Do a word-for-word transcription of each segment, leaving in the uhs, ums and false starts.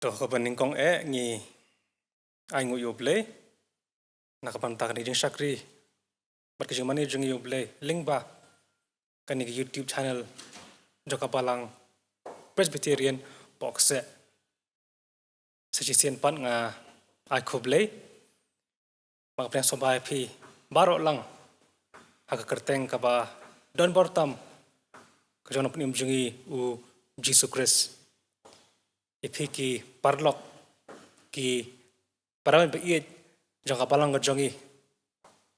To, kaba nyngkong eh ngi ai nguh ïa U Blei na ka bynta kane ka jingshakri bad ka jingmane jong ngi ïa U Blei lyngba kane ka YouTube channel jong ka Balang Presbyterian Pohkseh. Sa shisien pat nga ai khublei bad nga pdiang sngewbha ïa phi baroh lang ha ka kyrteng kaba don bor tam ka jong u Nongpynim jong ngi U Jisu Khrist. Ïa phi ki paralok, ki para bangeit jong ka Balang ka jong ngi,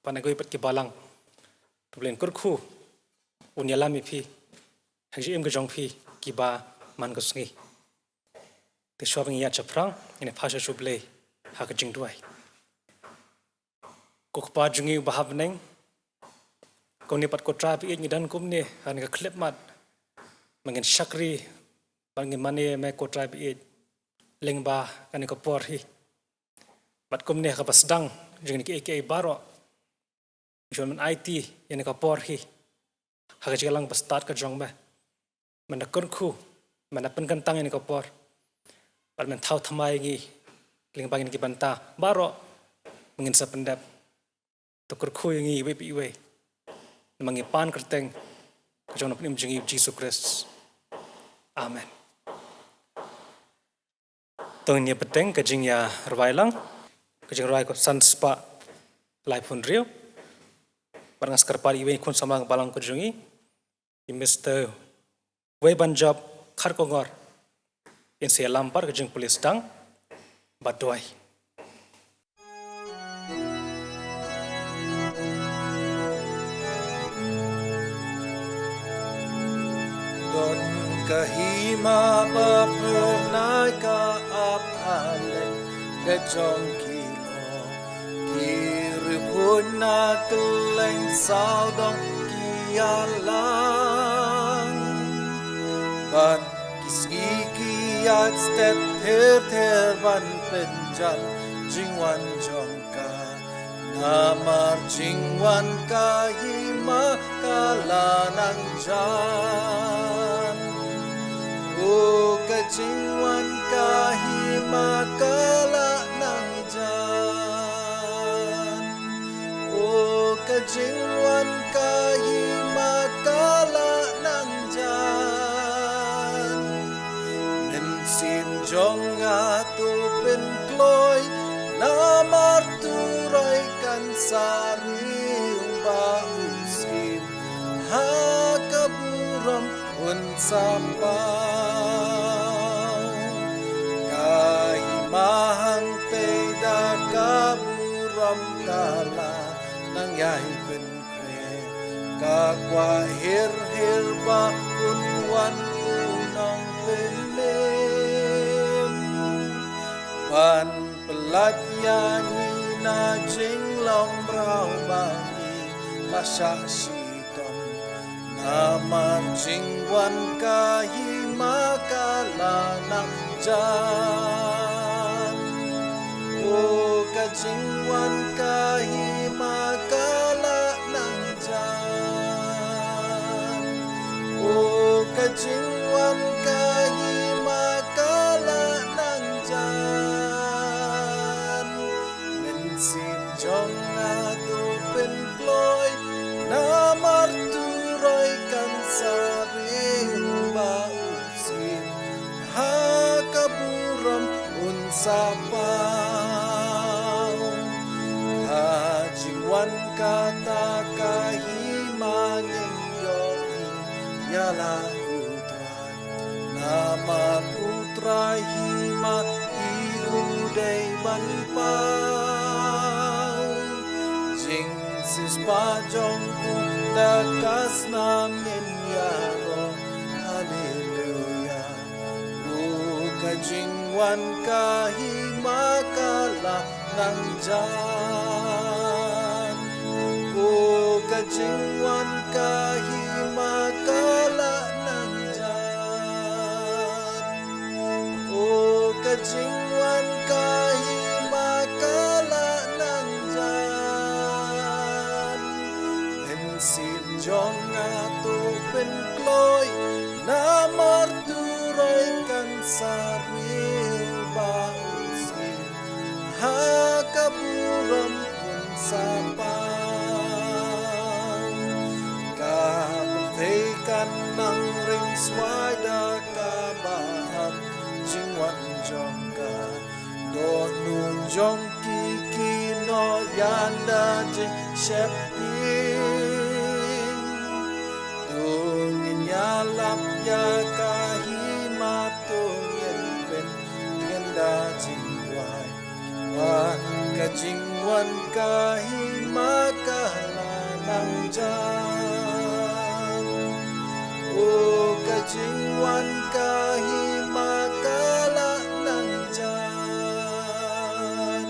bad na kiwei pat ki Balang, to U Blei un kyrkhu, un ïalam ïa phi ha ka jingim ka jong phi kiba man ka sngi. Te shuwa ba ngin ïaid shaphrang, ngin ïa phah sha U Blei ha ka jingduwai. Ko Kpa jong ngi uba ha bneng, kumne pat ko Trai baieit, ngi don kumne ha kane ka khyllipmat ba ngin shakri bad ngin mane ïa me ko Trai baieit lyngba kane ka por hi. Bad kumne ha kaba sdang jong kine kiei kiei baroh, ngi shu ban aiti ïa kane ka por hi ha ka jingïalang ba stad ka jong me. Men da kyrkhu, men da pynkyntang ïa kane ka por bad men thaw thymmai ïa ngi lyngba kine ki bynta baroh ba ngin sa pyndep. To kyrkhu ïa ngi iwei pa iwei, namar ngi pan kyrteng ka jong u Nongpynim jong ngi U Jisu Khrist. Amen. To ngin ïa bteng ka jingïarwai lang, ka jingrwai kaba san spah laiphew hynriew. Bad nga sa kyrpad ïa iwei i khun samla ka Balang ka jong ngi, i Mister Wei Banjop Kharkongor, in sa ïalam pat ka jingpule sdang bad duwai. Don ka hima ba phyrnai ka ap ha lyndet jong ki lok, ki riewkhuid na kylleng sawdong ki ïalang. Bad ki sngi ki ïaid stet ther ther ban pynjan jingwan jong ka. Namar jingwan ka hima ka la nang jan. O ka jingwan ka hima ka la nang jan. O ka jingwan ka hima ka la nang jan. Mynsiem jong nga to pynkloi, namar Trai kan sa riewspah, u syiem ha ka burom un sa pau. Ka hima hangtei da ka burom ka la nang ïai pynkhreh. Ka kwah hir hir ba un wan u Nongpynim ban pyllait ïa ngi na jinglong mraw ba ngi la shah shitom. Namar jingwan ka hima ka la nang jan. O ka jingwan ka hima ka la nang jan. O ka jingwan ka hima ka la nang jan. Mynsiem jong nga to pynkloi, namar Trai kan sa riewspah, u syiem ha ka burom un sa pau. Ka jingwan kata ka hima ngin ïohi ïa la u Trai. Namar u Trai hima hi u dei ban pau. Jingsiewspah jong u da ka snam ngin ïaroh. Haleluia. O ka jingwan ka hima ka la nang jan. O ka jingwan ka hima ka la nang jan. O ka jingwan ka hima ka la nang jan. Mynsiem jong nga to pynkloi, namar Trai kan sa riewspah. Ha ka burom un sa pang, ka pyrthei kan nang ring swai da kaba hap jingwan jong ka. Dohnud jong ki ki nongyan da jingsheptieng. To ngin ïalap ïa ka hima, to ngin pyntieng da jingduwai. Ba ka jingwan ka hima ka la nang jan. O ka jingwan ka hima ka la nang jan.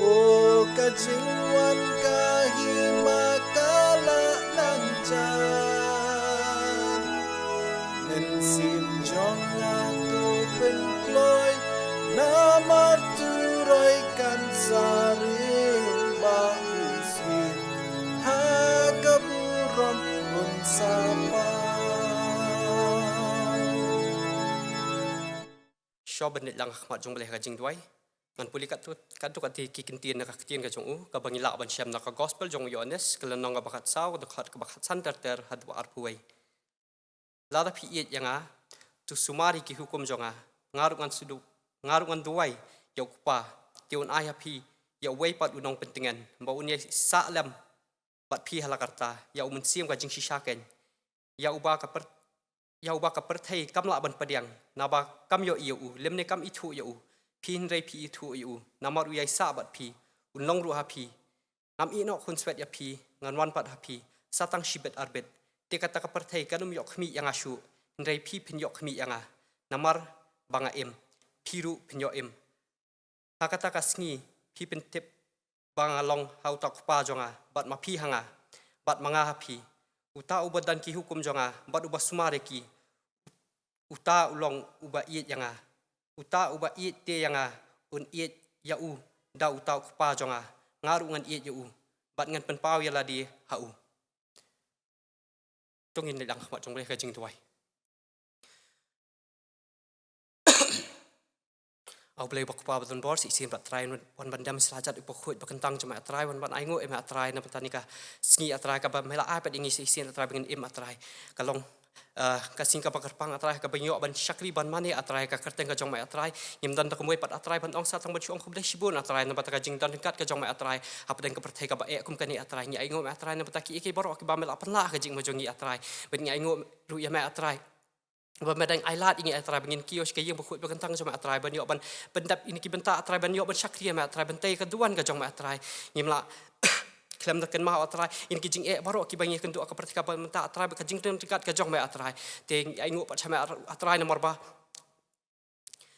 O ka jingwan ka hima ka la nang jan. Mynsiem jong nga to pynkloi, namar to roi kan sa ring ba u sien ha ka burom un sa pang. Shuwa ban leit lang ha khmat jong U Blei ha ka jingduwai, ngan pule katto katne ki kyntien na ka ktien ka jong u, kaba ngi lah ban shem na ka Gospel jong u Ïoannis, ka lynnong kaba khatsaw, ka dkhot kaba khatsan ter ter haduh arphew wei. Lada phi ïeit ïa nga, to sumar ïa ki hukum jong nga. Nga ruh ngan shu du, nga ruh ngan duwai ïa u Kpa, te un ai ha phi ïa uwei pat u nongpyntngen, ba un ïasah lem bad phi ha la karta, ïa u Mynsiem ka jingshisha keiñ, ïa uba ka pyr-, ïa uba ka pyrthei kam lah ban pdiang, naba kam ïohi ïa u, lymne kam ithuh ïa u. Phi hynrei phi ithuh ïa u, namar u ïaisah bad phi, un long ruh ha phi. Ngam ïeh noh, khun swet, ïa phi, ngan wan pat ha phi sa tang shibit arbit. Te kata ka pyrthei kan ym ïoh khmih ïa nga shuh, hynrei phi phin ïoh khmih ïa nga, namar ba nga im, phi ruh phin ïoh im. Ha kata ka sngi phi pyntip ba nga long ha uta u Kpa jong nga, bad ma phi ha nga, bad ma nga ha phi. Uta uba don ki hukum jong nga bad uba sumar ïa ki, uta u long uba ïeit ïa nga. Uta uba ïeit te ïa nga, un ïeit ïa u da uta u Kpa jong nga. Nga ruh ngan ïeit ïa u bad ngan pynpaw ïa lade ha u. To ngin leit lang ha khmat jong U Blei ha ka jingduwai. A U Blei uba Kpa ba don bor, shisien bad Trai, wan ban dem sla jat u bakhuid ba kyntang jong me A Trai, wan ban ainguh ïa me A Trai na bynta kane ka sngi A Trai, kaba me la ai pat ïa ngi shisien A Trai ba ngin im A Trai. Ka long, eh, ka sngi kaba kyrpang A Trai, kaba ngi ïoh ban shakri ban mane A Trai, ka kyrteng ka jong me A Trai. Ngim don da kumwei pat A Trai ban ong, sa tang ban shu ong khublei shibun A Trai na bynta ka jingdon ryngkat ka jong me A Trai hapdeng ka pyrthei kaba eh kum kane A Trai. Ngi ainguh me A Trai na bynta kiei kiei baroh kiba me la pynlah ha ka jingim jong ngi A Trai. Bad ngi ainguh ruh ïa me A Trai ba me dang ai lad ïa ngi A Trai ba ngin kiew sha ka ïing bakhuid ba kyntang jong me A Trai, ban ïoh ban pyndep ïa kine ki bynta A Trai, ban ïoh ban shakri ïa me A Trai, ban tei ka duwan ka jong me A Trai. Ngim lah khlem da kynmaw A Trai ïa kine ki jingeh baroh kiba ngi ïakynduh ha ka pyrthei kaba mynta A Trai, bad ka jingdon ryngkat ka jong me A Trai. Te ngi ainguh pat sha me A Trai namar ba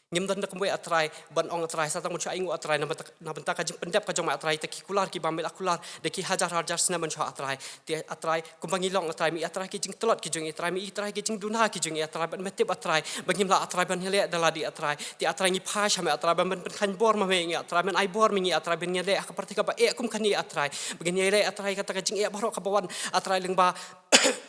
ngim don da kumwei A Trai ban ong A Trai, sa tang ban shu ainguh A Trai na bynta, na bynta ka jingpyndep ka jong me A Trai, te ki kular kiba me la kular da ki hajar hajar snem mynshuwa A Trai. Te A Trai, kumba ngi long A Trai, me i A Trai ki jingtlot ki jong ngi A Trai, me i A Trai ki jingduna ki jong ngi A Trai, bad me tip A Trai ba ngim lah A Trai ban ïaleh da lade A Trai. Te A Trai ngi phai sha me A Trai ban, ban pynkhlaiñ bor ma me ïa ngi A Trai, ban ai bor ma ngi A Trai, ban ïaleh ha ka pyrthei kaba eh kum kane A Trai, ba ngin ïaleh A Trai kata ka jingeh baroh kaba wan A Trai lyngba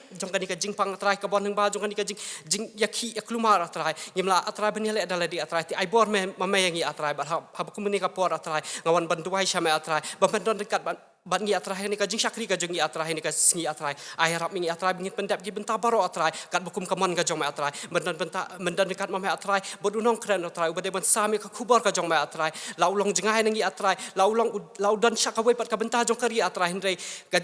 jong kane ka jingpang A Trai, kaba wan lyngba jong kane ka jing, jingïakhih ïaklumar A Trai. Ngim lah A Trai ban ïaleh da lade A Trai, te ai bor me, ma me ïa ngi A Trai, bad ha, haba kum kane ka por A Trai, nga wan ban duwai sha me A Trai ba men don ryngkat bad, bad ngi A Trai ha kane ka jingshakri ka jong ngi A Trai, ha kane ka sngi A Trai. Ai ïarap ma ngi A Trai ba ngin pyndep ki bynta baroh A Trai katba kum ka mon ka jong me A Trai. Men don bynta, men don ryngkat ma me A Trai bad u nongkren A Trai, uba dei ban sam ïa ka khubor ka jong me A Trai. La u long jngai na ngi A Trai, la u long u, la u don sha kawei pat ka bynta jong ka ri A Trai, hynrei ka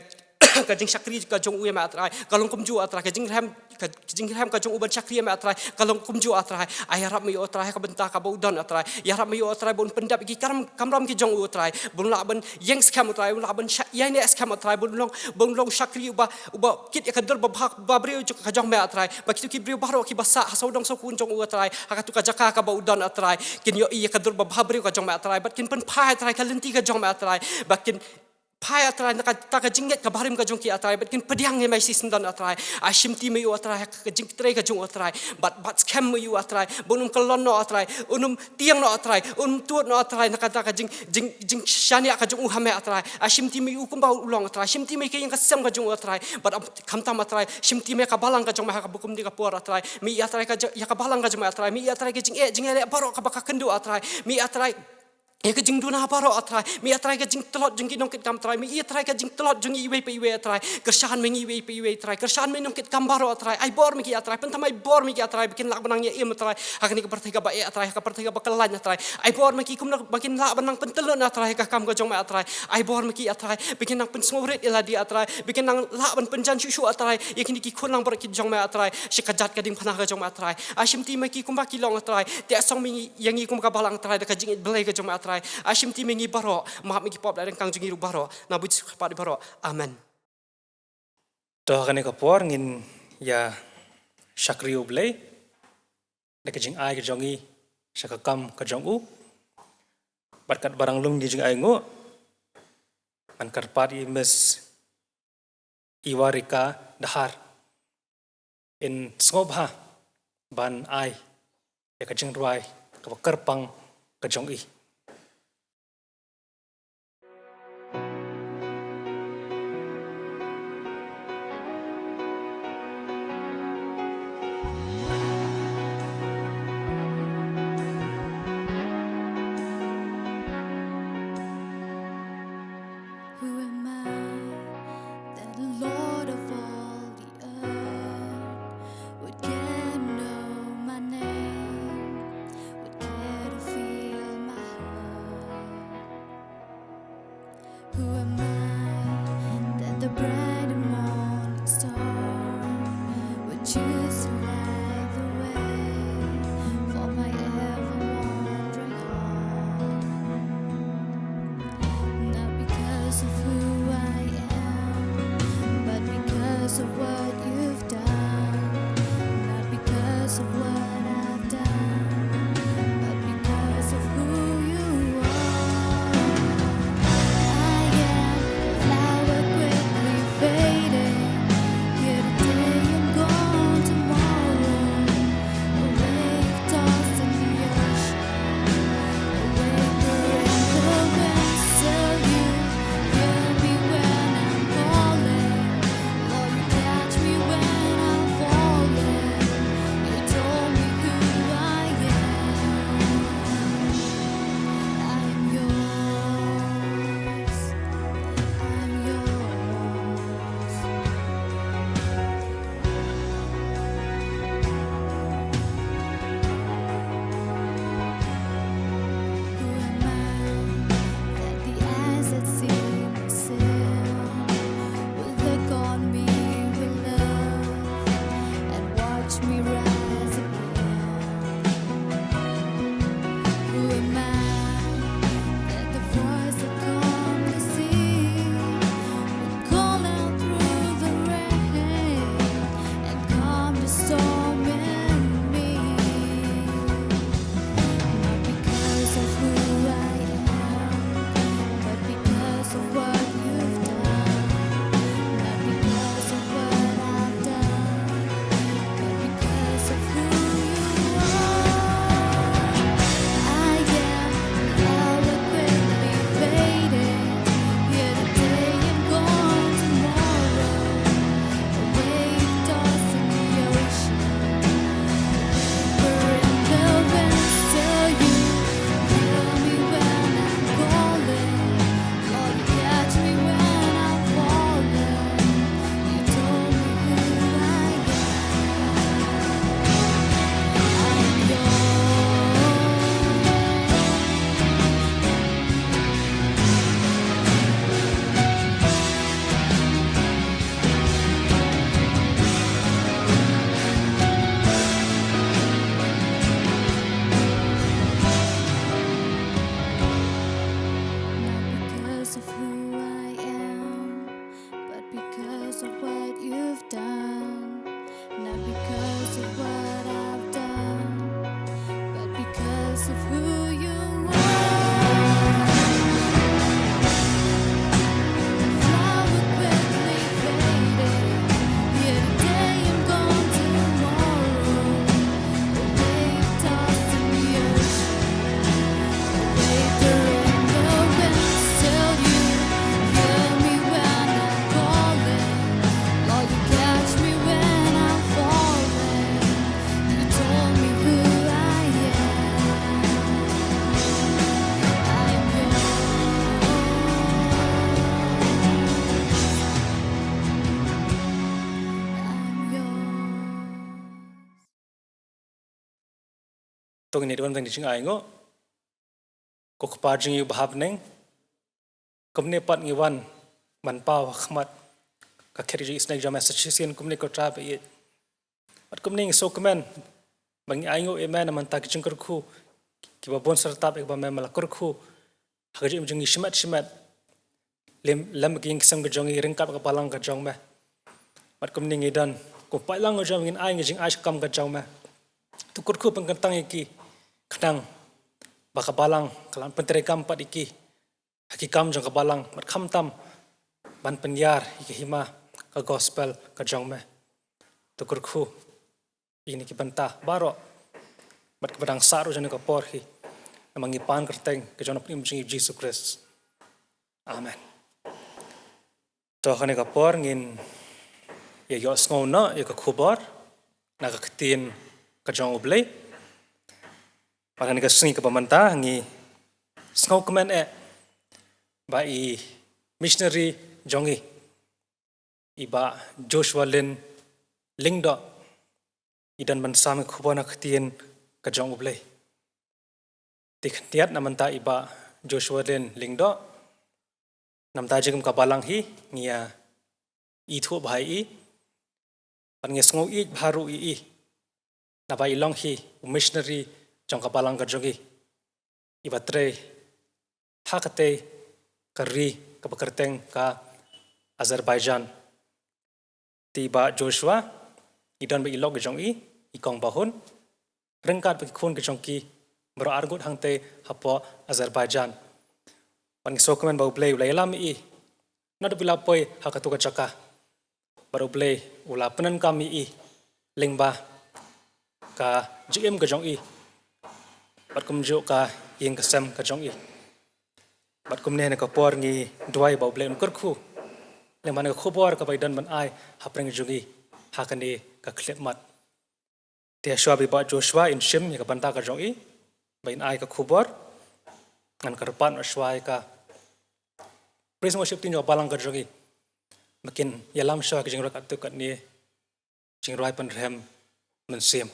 ka jingshakri ka jong u ïa me A Trai ka long kumjuh A Trai, ka jingrhem, ka, ka jingrhem ka jong u ban shakri ïa me A Trai ka long kumjuh A Trai. Ai ïarap ma u A Trai ha ka bynta kaba u don A Trai. Ïarap ma u A Trai ba un pyndep ïa ki kam, kamram ki jong u A Trai, ba un lah ban ïeng skhem A Trai, un lah ban sha, ïaineh skhem A Trai, ba un long, ba un long shakri uba, uba kit ïa ka dur babha, ba briew jong, ka jong me A Trai, ba kito ki briew baroh kiba sah ha sawdong sawkun jong u A Trai, ha kato ka jaka kaba u don A Trai, kin ïohi ïa ka dur babha briew ka jong me A Trai, bad kin pynphai A Trai ka lynti ka jong me A Trai, bad kin phai A Trai na kata ka jingngeit kaba rim ka jong ki A Trai, bad kin pdiang ïa me shisyndon A Trai. Ai shimti ma u A Trai ha ka jingtrei ka jong u A Trai, bad, bad skhem ma u A Trai ba un ym kyllon noh A Trai, un ym tieng noh A Trai, un ym tuid noh A Trai na kata ka jing, jing, jingshaniah ka jong u ha me A Trai. Ai shimti ma u kumba u long A Trai, shimti ma ka ïing ka sem ka jong u A Trai, bad khamtam A Trai shimti ma ka balang ka jong me ha kaba kum kane ka por A Trai. Mih A Trai ka jing, ïa ka balang ka jong me A Trai, mih A Trai ka jingeh jingïaleh baroh kaba ka kynduh A Trai, mih A Trai ïa ka jingduna baroh, A Trai. Me, A Trai, ka jingtlot jong ki nongkitkam, A Trai. Me, A Trai, ka jingtlot jong ngi iwei pa iwei, A Trai. Kyrshan me ngi iwei pa iwei, A Trai. Kyrshan me nongkitkam baroh, A Trai. Ai bor me ki, A Trai. Pynthem ai bor me ki, A Trai. Ba kin lah ban nang ïa im, A Trai, ha kane ka pyrthei kaba eh, A Trai. Ha ka pyrthei kaba khlaiñ, A Trai. Ai bor me ki kumno ba kin lah ban nang pyntylun, A Trai, ha ka kam ka jong me, A Trai. Ai bor me ki, A Trai. Ba kin nang pynsngewrit ïa lade, A Trai. Ba kin nang lah ban pynjan shuh shuh, A Trai, ïa kine ki khun langbrot ki jong me, A Trai, sha ka jait ka diengphna ka jong me, A Trai. Ai shimti me ki kumba ki long, A Trai. Te song me ngi, ïa ngi kum ka balang, A Trai, da ka jingïeit Blei ka jong me, A Trai. Ai shimti me ngi baroh, map me ki pop da ryngkang jong ngi ruh baroh. Na bynta kyrpad baroh. Amen. To ha kane ka por ngin ïa shakri U Blei da ka jingai ka jong ngi sha ka kam ka jong u. Bad katba ngi ïa lum ki jingai nguh, ngan kyrpad ïa i Miss Iwarika Dkhar in sngewbha ban ai ïa ka jingrwai kaba kyrpang ka jong i. Who am I that the Lord of all the earth would care to know my name, would care to feel my heart? Who am I that the bright and morning star would choose to light the way for my ever wandering heart? Not because of who I am, but because of what you've done. Not because of what I've done, but because of who you are. I am a flower quickly fading, here today and gone tomorrow. A wave tossed in the ocean, a whisper in the wind. Still you hear me when I'm calling, or you catch me when I'm falling. You told me who I am. I'm yours. I'm yours. Who am I that the eyes that see me sin will look on me with love and watch me rise again? Who am I that the voice that calmed the sea would call out through the rain and calm the storm in me? Not because of who I am, but because of what you've done. Not because of what I've done, but because of who you are. I am a flower quickly fading, here today and gone tomorrow. A wave tossed in the ocean, a whisper in the wind. Still you hear me when I'm calling, or you catch me when I'm falling. You told me who I am. I'm yours. Not because of who I am, but because of what you've done. Not because of what I've done, but because of who you are. Flower quickly fading, here today and gone tomorrow. A wave tossed in the ocean, a whisper in the wind. Still you hear me when I'm calling, or you catch me when I'm falling. You told me who I am. To ngin ïa duh wan da ka jingainguh. Ko Kpa jong ngi uba ha bneng, kumne pat ngi wan ban paw ha khmat ka khet jong i sneng jong me sa shisien kumne ko Trai ba ïeit. Bad kumne ngi sngewkmen ba ngi ainguh ïa me na bynta ki jingkyrkhu kiba bun syrtap ïa kiba me me la kyrkhu ha ka jingim jong ngi shimet shimet. Lem, lem ki ïing ki sem ka jong ngi ryngkat ka balang ka jong me. Bad kumne ngi don kum paidlang ka jong me, ngin ai ngi jingai sha kam ka jong me. To kyrkhu pynkyntang ïa ki khnang ba ka balang ka lah pyntreikam pat ïa ki ha ki kam jong ka balang bad khamtam ban pynïar ïa ka hima ka gospel ka jong me. To kyrkhu ïa kine ki bynta baroh bad kiba dang sah ruh jong kane ka por hi. Namar ngi pan kyrteng ka jong u Nongpynim jong ngi Jisu Khrist. Amen. To ha kane ka por ngin ïa ïohsngew noh ïa ka khubor na ka ktien ka jong U Blei. Bad ha kane ka sngi kaba mynta ngi sngewkmen eh ba i missionary jong ngi, i Bah Joshua Lin Lyngdoh, i don ban sam ïa ka khubor na ka ktien ka jong U Blei. Te khyndiat na bynta i Bah Joshua Lin Lyngdoh, na bynta jingim ka balang hi ngi ïa ithuh bha ïa i bad ngi sngew ïeit bha ruh ïa i. Naba i long hi u missionary jong ka balang ka jong ngi, iba trei ha katei ka ri kaba kyrteng ka Azerbaijan. Te i Bah Joshua i don bad i lok ka jong i, i kong ba hun, ryngkat bad ki khun ka jong ki baroh arngut hangtei hapoh Azerbaijan. Bad ngi sngewkmen ba U Blei u la ïalam ïa i naduh ba i la poi ha kato ka jaka. Bad U Blei u la pyndonkam ïa i lyngba ka jingim ka jong i bad kumjuh ka ïing ka sem ka jong i. Bad kumne ha kane ka por ngi duwai ba U Blei un kyrkhu lyngba kane ka khubor kaba i don ban ai hapdeng jong ngi ha kane ka khyllipmat. Te shuwa ba i Bah Joshua in shim ïa ka bynta ka jong i ba in ai ka khubor, ngan kyrpad noh shuwa ïa ka praise and worship team jong ka balang ka jong i ba kin ïalam shuwa ïa ka jingrwai katto katne, jingrwai Pynrhem Mynsiem.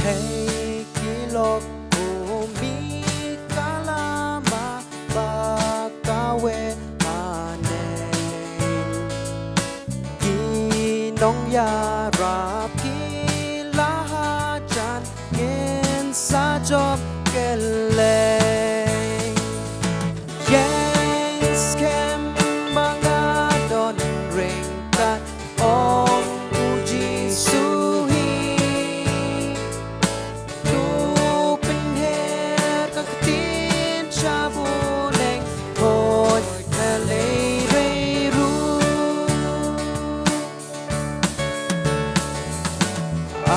Hei ki lok, kum i ka lama ba ka wei haneng. Ki nongïarap ki la hajan, ngin sa jop kylleng. Ïeng skhem ba nga don ryngkat, ong U Jisu hi. To pynher ka ktien sha bneng, hoid lei lei ruh. A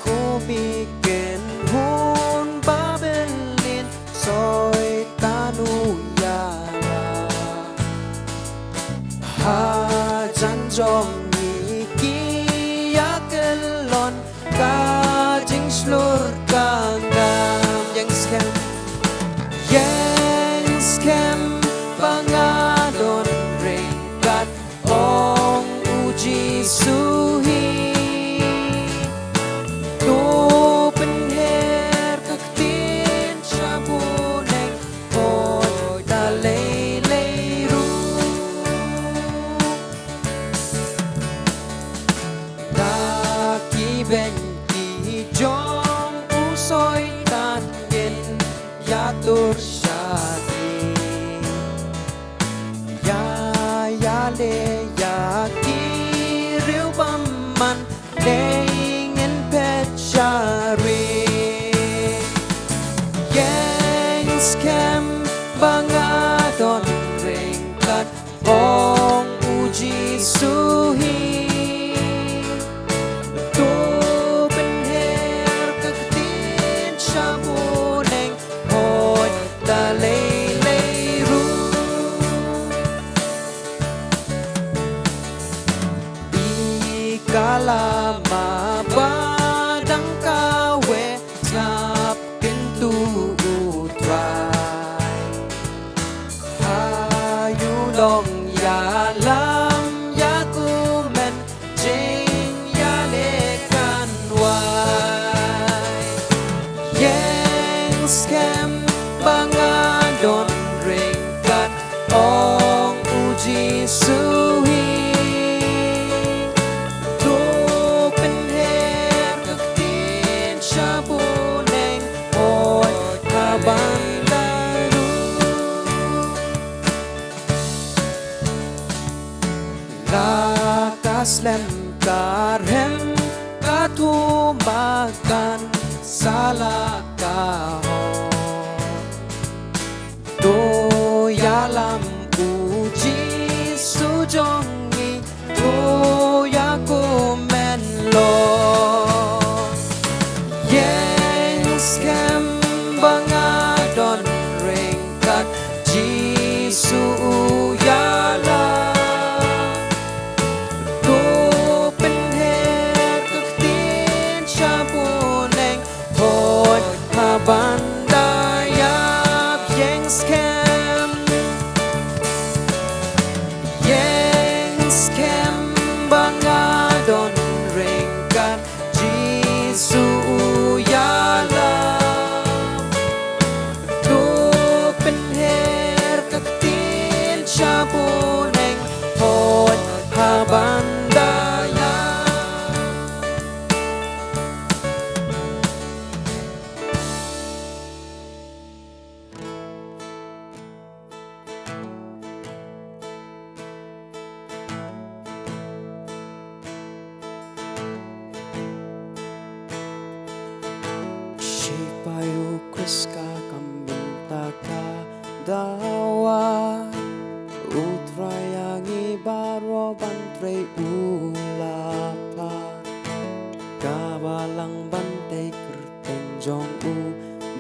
kum i kynhun Babilon, Soitan u ïalap. Hajan jong ngi ki ïa kyllon, ka jingshlur ka ngam. Ïeng skhem, ïeng skhem ba nga don ryngkat, ong U Jisu hi. To pynher ka ktien sha bneng, hoid lei lei ruh. Da ki beiñ ki jong u Soitan ngin ïatur sha ki. Ïa ïaleh ïa ki riew bymman, dei ngin phet sha ri. Ïeng skhem ba nga don ryngkat, ong U Jisu hi. To pynher ka ktien sha bneng, hoid lei lei ruh. ba nga don ryngkat, ong u Jisu hi. To pynher ka ktien sha bneng, hooid, ha ban da ruh. La ka slem ka rhem, ka thum ba kan sa la ka hor. To ïalam u Jisu jong ngi, to ïa kumne lor. Ïeng skhem ba nga don ryngkat, Jisu u ïalam. To pynher ka ktien sha bneng, hooid, ha ban da ïap. Ïeng skhem, ïeng skhem ba nga don ryngkat, Jisu u ïalam. To pynher ka ktien sha bneng, hooid, ha ban da ïap. Shipai u Khrist ka kam bynta ka dawa, u Trai ïa ngi baroh ban trei u la pha. Ka balang ban tei kyrteng jong u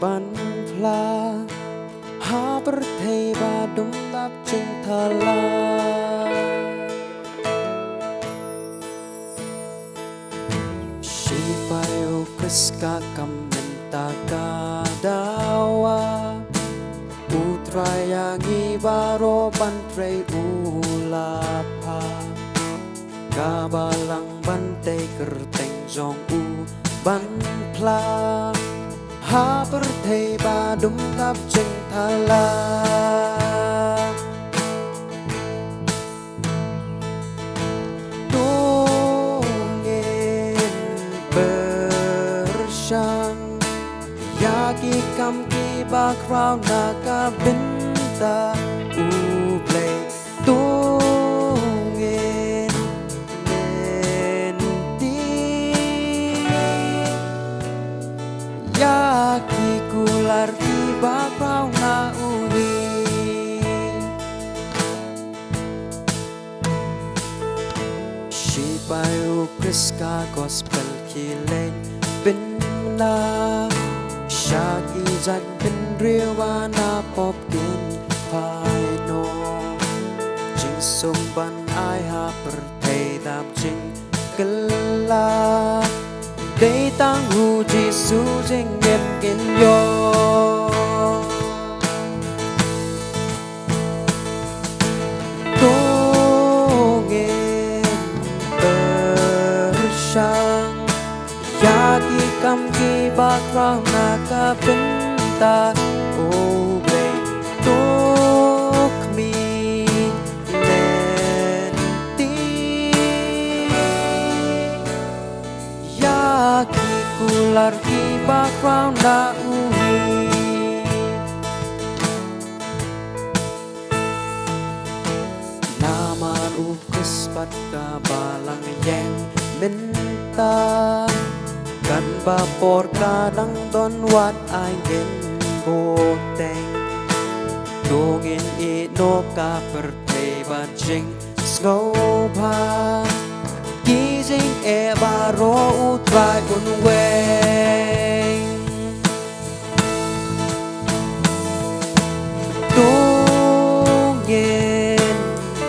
ban phla, ha pyrthei ba dum dap jingthala. Shipai u Khrist ka kam bynta ka dawa, u Trai ïa ngi baroh ban trei u la pha. Ka balang ban tei kyrteng jong u ban phla, ha pyrthei ba dum dap jingthala. To ngin pyrshang ïa ki kam kiba khraw na ka bynta U Blei. To ngin lynti ïa ki kular kiba khraw na u hi. Shipai u Khrist ka gospel ki leit pynbna sha ki jaitbynriew ba na pop kin phai noh. Jingsuk ban ai ha pyrthei dap jingkylla, dei tang u Jisu jingim kin ïoh. To ngin pyrshang ïa ki kam kiba khraw na ka bynta U Blei. To khmih lynti ïa ki kular kiba khraw na u hi. Namar u Khrist pat ka balang ïeng mynta, katba por ka dang don wat ai ngin bteng. To ngin ïehnoh ka pyrthei bad jingsngewbha, ki jingeh baroh U Trai un weng. To ngin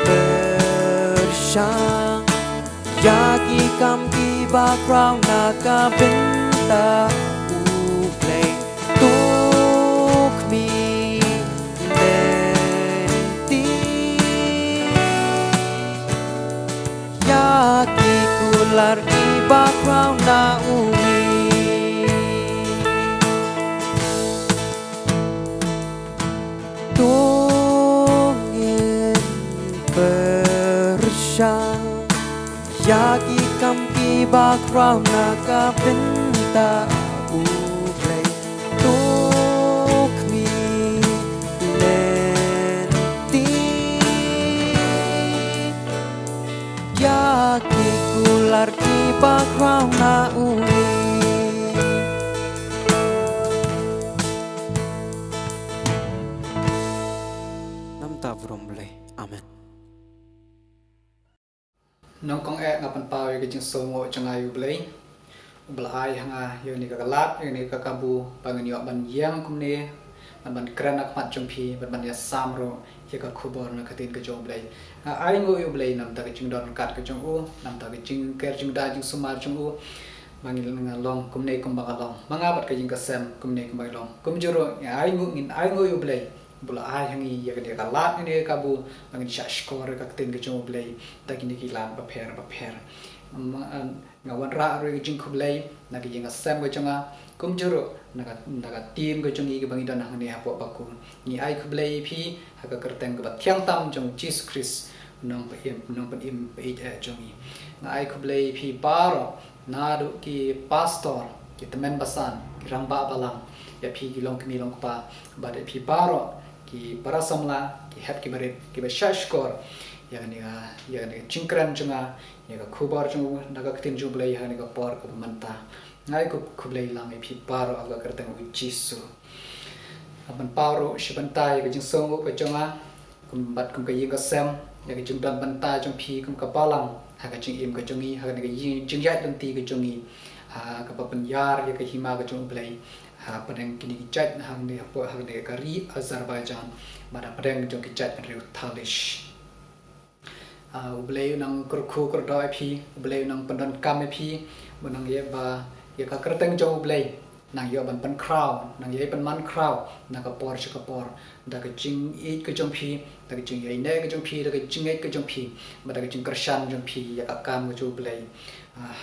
pyrshang ïa ki kam kiba khraw na ka bynta U Blei. To khmih lynti ïa ki kular kiba khraw na u hi. Tang ïa ki kam kiba khraw na ka bynta U Blei. To khmih lynti ïa ki kular kiba khraw na U Blei. Namar ta burom Blei. Amen. Nyngkong eh nga pynpaw ïa ka jingsngewnguh jong nga ïa U Blei uba la ai ha nga ïa kane ka lad, ïa kane ka kabu ba ngin ïoh ban ïeng kumne, ban ban kren ha khmat jong phi, ban ban ïasam ruh ïa ka khubor na ka ktien ka jong U Blei. Nga ainguh ïa U Blei namar ka jingdon kat ka jong u, namar ka jingker jingda jingsumar jong u ba ngin nga long kumne kumba nga long, ma nga bad ka ïing ka sem kumne kumba nga long. Kumjuh ruh nga ainguh, ngin ainguh ïa U Blei ba u la ai ha ngi ïa kane ka lad, ïa kane ka kabu ba ngin shah shkor ïa ka ktien ka jong U Blei da kine ki lad bapher bapher. Nga wanrah ruh ïa ka jingkhublei na ka ïing ka sem ka jong nga, kumjuh ruh na ka, na ka team ka jong ngi kaba ngi don hangne hapoh Baku. Ngi ai khublei ïa phi ha ka kyrteng kaba thiang tam jong U Jisu Khrist, U Nongpynim, U Nongpynim ba ïeit eh jong ngi. Nga ai khublei ïa phi baroh, naduh ki pastor, ki tymmen basan, ki rangbah balang, ïa phi ki longkmie longkpa, bad ïa phi baroh ki para samla, ki hep ki barit kiba shah shkor ïa kane ka, ïa kane ka jingkren jong nga ïa ka khubor jong u na ka ktien jong U Blei ha kane ka por kaba mynta. Nga ai khublei lang ïa phi baroh ha ka kyrteng U Jisu. Nga pynpaw ruh shi bynta ïa ka jingsngewnguh ka jong nga, kum bad kum ka ïing ka sem, ïa ka jingdon bynta jong phi kum ka balang ha ka jingim ka jong ngi, ha kane ka ïing jingïaid lynti ka jong ngi, ha kaba pynïar ïa ka hima ka jong U Blei ha pdeng kine ki jait hangne hapoh, ha kane ka ri Azerbaijan, bad ha pdeng jong ki jaitbynriew Talish. Ah, U Blei u nang kyrkhu kyrdoh ïa phi, U Blei u nang pyndonkam ïa phi, u nang ïa ba ïa ka kyrteng jong U Blei nang ïoh ban pynkhraw, nang ïa pynman khraw na ka por sha ka por, da ka jingïeit ka jong phi, da ka jingïaineh ka jong phi, da ka jingngeit ka jong phi, bad da ka jingkyrshan jong phi ïa ka kam ka jong U Blei. Ah,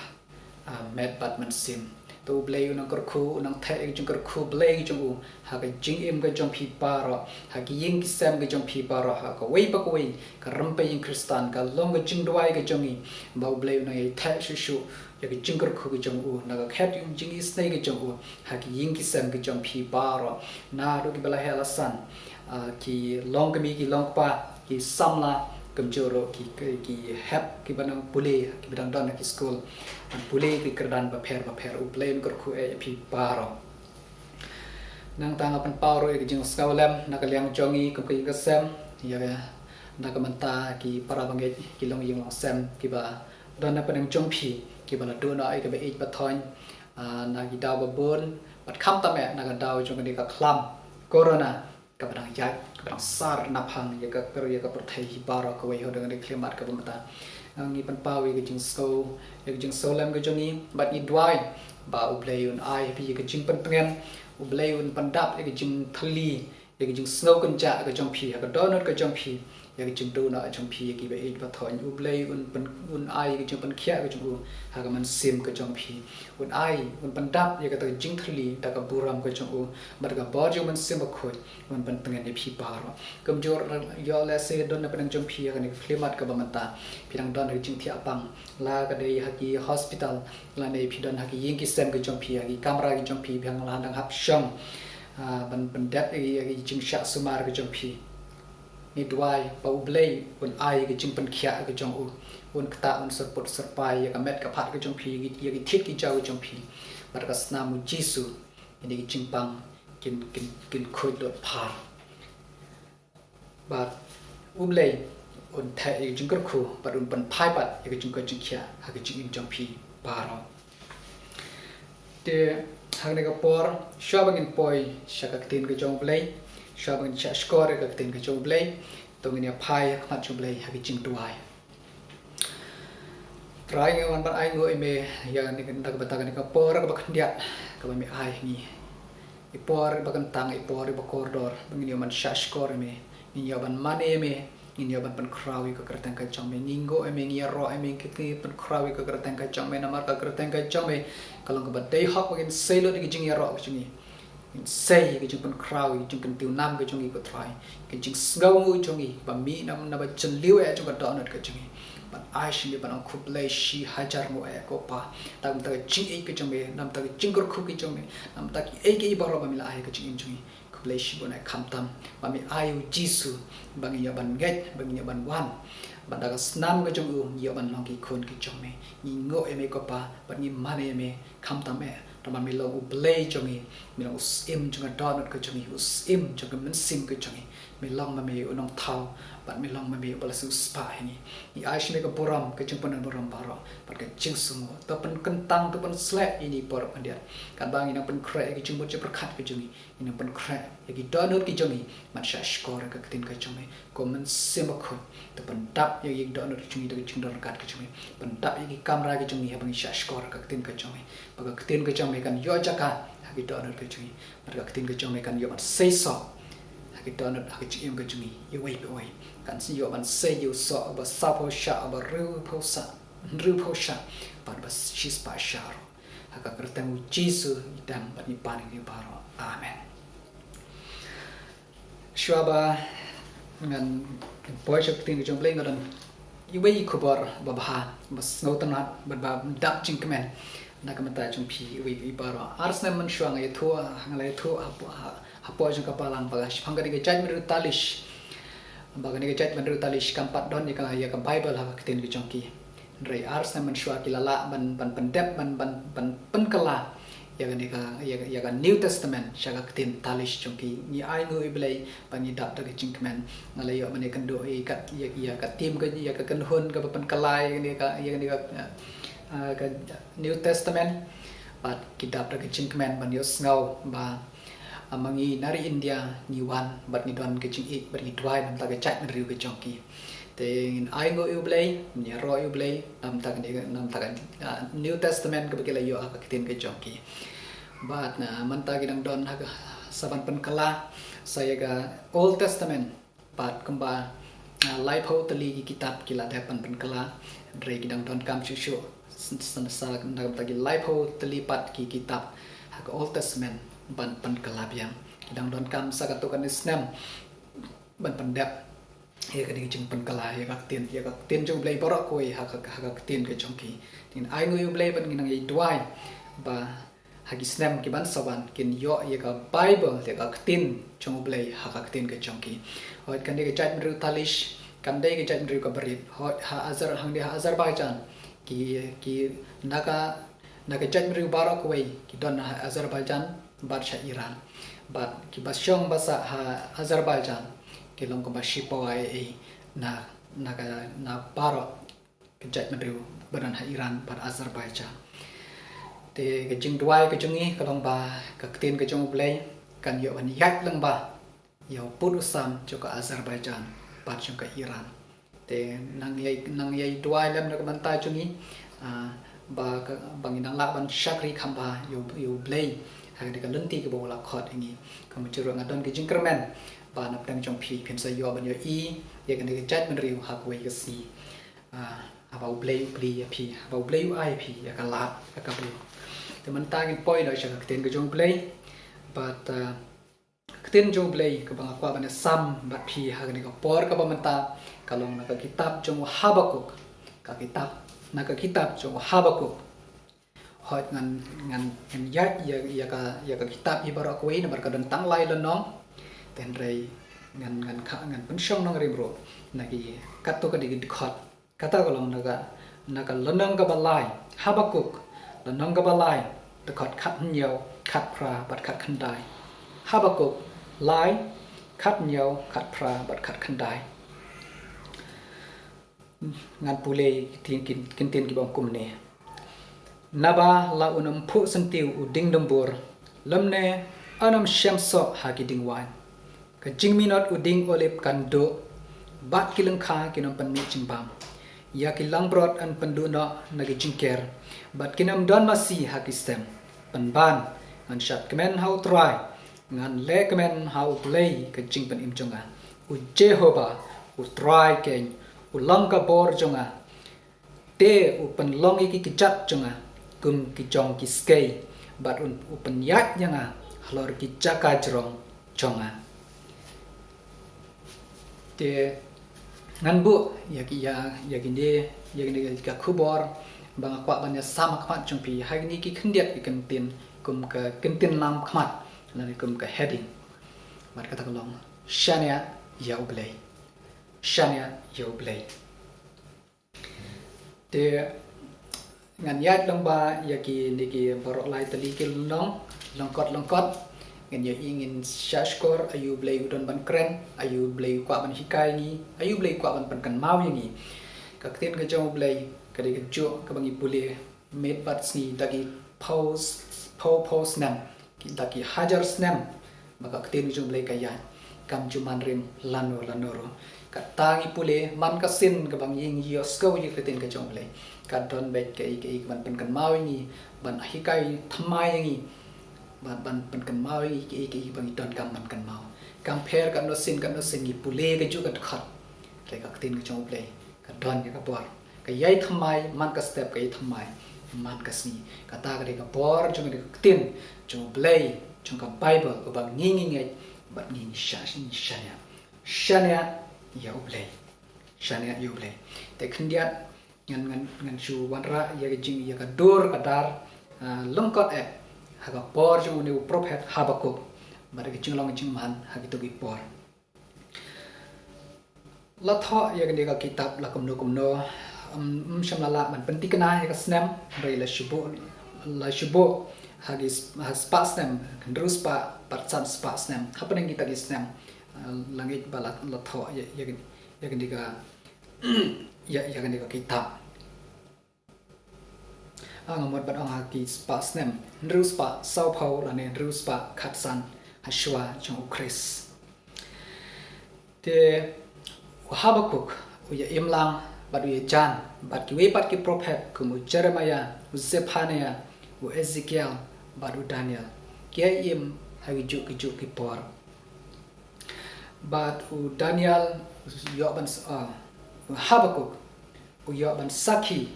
ah, met bad mynsiem. To U Blei u nang kyrkhu, u nang theh ïa ka jingkyrkhu Blei ka jong u ha ka jingim ka jong phi baroh, ha ki ïing ki sem ka jong phi baroh, ha kawei pa kawei ka rympei ïing Khristan, ka long ka jingduwai ka jong ngi ba U Blei u nang ïai theh shuh shuh ïa ka jingkyrkhu ka jong u, na ka khet ïa ka jingisynei ka jong u ha ki ïing ki sem ka jong phi baroh, naduh kiba la heh la san, ah, ki longkmie ki longkpa, ki samla, kumjuh ruh ki, ki, ki hep kiba nang pule, kiba dang don ha ki skul, nang pule ki kyrdan bapher bapher. U Blei un kyrkhu eh ïa phi baroh. Nangta nga pynpaw ruh ïa ka jingsngewlem na ka liang jong ngi kum ka ïing ka sem, ïa ka, na ka bynta ki para bangeit, ki longïing longsem kiba don na pdeng jong phi, kiba la duh noh ïa kaba ïeit ba thoiñ, ah, na ki daw ba bun, bad khamtam eh na ka daw jong kane ka khlam corona kaba dang ïaid, kaba dang sar naphang ïa ka, ïa ka pyrthei hi baroh kawei. Haduh kane ka khyllipmat kaba mynta, ah, ngi pynpaw ïa ka jingsngew, ïa ka jingsngewlem ka jong ngi, bad ngi duwai ba U Blei un ai ha phi ïa ka jingpyntngen, U Blei un pyndap ïa ka jingthylli, ïa ka jingsngew kynjah ka jong phi ha ka dohnud ka jong phi, ïa ka jingduh noh jong phi ïa kiba ïeit ba thoiñ. U Blei un pyn, un ai ïa ka jingpynkhiah ka jong u ha ka mynsiem ka jong phi. Un ai, un pyndap ïa kata ka jingthylli da ka burom ka jong u, bad ka bor jong U Mynsiem Bakhuid un pyntngen ïa phi baroh. Kumjuh ruh ïoh lehse don na pdeng jong phi ha kane ka khyllipmat kaba mynta phi dang don ha ka jingthiah pang, la ka dei ha ki hospital, lane phi don ha ki ïing ki sem ka jong phi, ha ki kamra ki jong phi, phi hap, la dang hap shong, ah, ban pyndep ïa ki jingshah sumar ka jong phi. Ngi duwai ba U Blei un ai ka jingpynkhiah ka jong u, un ktah, un syrput syrpai ïa ka met ka phad ka jong phi, ïa ki thied ki jaw ka jong phi, bad ka snam U Jisu, ïa ki jingpang kin, kin, kin khuid lut phar. Bad U Blei un theh ïa ka jingkyrkhu, bad un pynphai pat ïa ka jingkoit jingkhiah ha ka jingim jong phi baroh. Te ha kane ka por, shuwa ba ngin poi sha ka ktien ka jong U Blei, shuwa ba ngin shah shkor ïa ka ktien ka jong U Blei, to ngin ïa phai ha khmat jong U Blei ha ka jingduwai. Trai, ngi wan ban ainguh ïa me ïa kane ka, na ka bynta kane ka por kaba khyndiat kaba me ai ha ngi. I por iba kyntang, i por iba kordor, ba ngin ïoh ban shah shkor ïa me, ngin ïoh ban mane ïa me, ngin ïoh ban pynkhraw ïa ka kyrteng ka jong me, ngi nguh ïa me, ngi ïaroh ïa me, ngi, ngi pynkhraw ïa ka kyrteng ka jong me, namar ka kyrteng ka jong me ka long kaba dei hok, ba ngin sei lut ïa ka jingïaroh ka jong ngi. Sei ka jingpynkhraw, ka jingpyntiwnam ka jong ngi, ko Trai. Ka jingsngew jong ngi ba mih na, na ba jylliew eh jong ka dohnud ka jong ngi. Ban ai sha ngi ban ong khublei shi hajar nguh eh ko Pa. Namar ka jingïeit ka jong me, namar ka jingkyrkhu ka jong me, namar kiei kiei baroh ba me la ai ka jingim jong ngi. Khublei shibun eh khamtam ba me ai u Jisu ba ngi ïoh ban ngeit, ba ngi ïoh ban wan. Bad da ka snam ka jong u ngi ïoh ban long ki khun ki jong me. Ngi nguh ïa me ko Pa, bad ngi mane ïa me khamtam eh. Namar me long u Blei jong ngi, me long u Syiem jong ka dohnud ka jong ngi, u Syiem jong ka mynsiem ka jong ngi. Me long ma me u Nongthaw, bad me long ma me uba la siew spah ïa ngi. Ngi ai sha me ka burom, ka jingpyndonkam baroh, bad ka jingsngew. To pynkyntang, to pynsleh ïa ngi baroh khyndiat. Katba ngi nang pynkhreh ïa ki jingmut jingpyrkhat ka jong ngi, ngi nang pynkhreh ïa ki dohnud ki jong ngi ban shahshkor ïa ka ktien ka jong me. Ko Mynsiem Bakhuid, to pyndap ïa ki dohnud ki jong ngi, da ka jingdon ryngkat ka jong me. Pyndap ïa ki kamra ki jong ngi haba ngi shahshkor ïa ka ktien ka jong me. Ba ka ktien ka jong me kan ïoh jaka ha ki dohnud ki jong ngi. Bad ka ktien ka jong me kan ïoh ban sei soh ha ki dohnud, ha ka jingim ka jong ngi, iwei pa iwei. Kan ïoh ban sei ïa u soh uba sawphew shah, uba hynriewphew shah, hynriewphew shah, bad ba shispah shah ruh. Ha ka kyrteng u Jisu ngi dang bad ngi pan ïa kane baroh. Amen. Shuwa ba ngan poi sha ka ktien ka jong u Blei, nga don iwei i khubor ba bha, ba sngewtynnat, ba, ba dap jingkmen na ka bynta jong phi iwei pa iwei baroh. Ar snem mynshuwa nga ïathuh, nga la ïathuh hapoh, ha, hapoh jong ka balang ba shaphang kane ka jaitbynriew Talish, ba kane ka jaitbynriew Talish kam pat don ïa ka, ïa ka Baibl ha ka ktien ka jong ki. Hynrei ar snem mynshuwa ki la lah ban, ban pyndep, ban, ban, ban pynkylla ïa kane ka, ïa, ïa ka New Testament sha ka ktien Talish jong ki. Ngi ainguh ïa u Blei ba ngi dap da ka jingkmen. Nga la ïoh ban ïakynduh ïa ka, ïa, ïa ka team ka, ïa ka kynhun kaba pynkylla ïa kane ka, ïa kane ka, ah, ka New Testament. Bad ki dap da ka jingkmen ban ïohsngew ba, ah, ma ngi na ri India ngi wan bad ngi don ka jingïeit bad ngi duwai na ka bynta ka jaitbynriew ka jong ki. Te ngin ainguh ïa u Blei, ngin ïaroh ïa u Blei na ka bynta kane, na ka bynta ka, ah, New Testament kaba ki la ïoh ha ka ktien ka jong ki. Bad, ah, mynta ki dang don ha ka, sa ban pynkylla sa ïa ka Old Testament. Bad kumba, ah, laiphew tylli ki kitab ki la dep ban pynkylla. Hynrei ki dang donkam shuh shuh, s-, s-, sa na ka bynta ki laiphew tylli pat ki kitab ha ka Old Testament ban pynkylla biang. Ki dang donkam sa katto katne snem ban pyndep ïa kane ka jingpynkylla ïa ka ktien, ïa ka ktien jong u Blei baroh kawei ha ka, ha ka ktien ka jong ki. Ngin ainguh ïa u Blei bad ngin nang ïa duwai ba ha ki snem ki ban sa wan kin ïoh ïa ka Baibl, ïa ka ktien jong u Blei ha ka ktien ka jong ki. Hooid, kane ka jaitbynriew Talish kan dei ka jaitbynriew kaba rit. Hooid, ha Azer-, hangne ha Azerbaijan ki, ki na ka, na ka jaitbynriew baroh kawei ki don ha Azerbaijan bad sha Iran. Bad kiba shong ba sah ha Azerbaijan ki long kumba shiphew eh na, na ka, na baroh ka jaitbynriew ba don ha Iran bad Azerbaijan. Te ka jingduwai ka jong ngi ka long ba ka ktien ka jong u Blei kan ïoh ban ïaid lyngba ïa u pud u sam jong ka Azerbaijan bad jong ka Iran. Te nang ïai, nang ïai duwai lem na ka bynta jong ngi, ah, ba ka, ba ngin nang lah ban shakri kham bha ïa u, ïa u Blei ha kane ka lynti kaba u la khot ïa ngi. Kumjuh ruh nga don ka jingkyrmen ba na pdeng jong phi phin sa ïoh ban ïohi ïa kane ka jaitbynriew ha kawei ka sngi. Ah, haba u Blei u plie ïa phi, haba u Blei u ai ïa phi ïa ka lad, ïa ka bor. Te mynta ngin poi noh sha ka ktien ka jong u Blei. Bad, ah, ka ktien jong u Blei kaba nga kwah ban ïasam bad phi ha kane ka por kaba mynta ka long na ka kitab jong u Habakuk. Ka kitab, na ka kitab jong u Habakuk. Hooid, ngan, ngan, ngan ïaid ïa, ïa ka, ïa ka kitab hi baroh kawei namar ka don tang lai lynnong. Te hynrei ngan, ngan kha, ngan pynshong nongrim ruh na ki katto katne ki dkhot. Kata ka long na ka, na ka lynnong kaba lai, Habakuk, lynnong kaba lai, dkhot khathynñiew, khatphra bad khatkhyndai. Habakuk lai, khathynñiew, khatphra bad khatkhyndai. Ngan pule ki ktien, ki, ki ktien kiba ong kumne. Naba la un ym phuh syntiew u dieng dumbur, lymne yn ym shem soh ha ki dieng waiñ. Ka jingminot u dieng olib kan duh, bad ki lyngkha kin ym pynmih jingbam. Ïa ki langbrot yn pynduh noh na ki jingker, bad kin ym don masi ha ki stem. Pynban, ngan shad kmen ha u Trai, ngan leh kmen ha u Blei ka jingpynim jong nga. U Jehobah, u Trai keiñ, u long ka bor jong nga. Te u pynlong ïa ki kjat jong nga kum ki jong ki skei, bad un, u pynïaid ïa nga halor ki jaka jrong jong nga. Te ngan buh ïa ki, ïa, ïa kine, ïa kine ka khubor ba nga kwah ban ïasam ha khmat jong phi ha kine ki khyndiat ki kyntien, kum ka kyntien lam khmat lane kum ka heading. Bad kata ka long: Shaniah ïa U Blei. Shaniah ïa U Blei. Te ngan ïaid lang ba ïa kine ki baroh lai tylli ki lynnong, lyngkot lyngkot. Ngan ïa, ngin shah shkor, aïu U Blei u don ban kren, aïu U Blei u kwah ban hikai ngi, aïu U Blei u kwah ban pynkynmaw ïa ngi. Ka ktien ka jong U Blei ka dei kajuh kaba ngi pule miet bad sngi da ki phew, phew, phew snem, ki, da ki hajar snem, ba ka ktien jong U Blei ka ïaid, kam ju man rim lano lano ruh. Kata ngi pule man ka sien kaba ngi ïohsngew ïa ka ktien ka jong U Blei, ka don beit kaei kaei ka ban pynkynmaw ïa ngi, ban hikai thymmai ïa ngi, ban, ban pynkynmaw ïa ngi kaei kaei ba ngi donkam ban kynmaw. Kam pher katno sien katno sien ngi pule kajuh ka dkhot, hynrei ka ktien ka jong U Blei ka don ïa ka bor. Ka ïai thymmai man ka step, ka ïai thymmai man ka sngi. Kata ka dei ka bor jong ka ktien jong U Blei, jong ka Baibl, uba ngi ngi ngeit bad ngi ngi sha, ngi shaniah. Shaniah ïa U Blei. Shaniah ïa U Blei. Te khyndiat ngan, ngan, ngan shu wanrah ïa ka jing, ïa ka dur ka dar, ah, lyngkot eh ha ka por jong une u prophet Habakuk bad ka jinglong jingman ha kito ki por. La thoh ïa kane ka kitab la kumno kumno, ym, ym shym la lah ban pynthikna ïa ka snem, hynrei la shu buh, la shu buh ha ki s-, ha spah snem, hynriew spah bad san spah snem, hapdeng kita ki snem, ah, la ngeit ba la, la thoh ïa, ïa, ïa kane ka, ïa, ïa kane ka kitab. Ah, nga mut ban ong ha ki spah snem, hynriew spah sawphew lane hynriew spah khatsan ha shuwa jong U Khrist. Te u Habakuk u ïa im lang bad u ïa jan bad kiwei pat ki prophet kum u Jeremiah, u Zephaniah, u Ezekiel bad u Daniel. Ki ïa im ha kijuh kijuh ki por. Bad u Daniel u ïoh ban s-, ah, u Habakuk u ïoh ban sakhi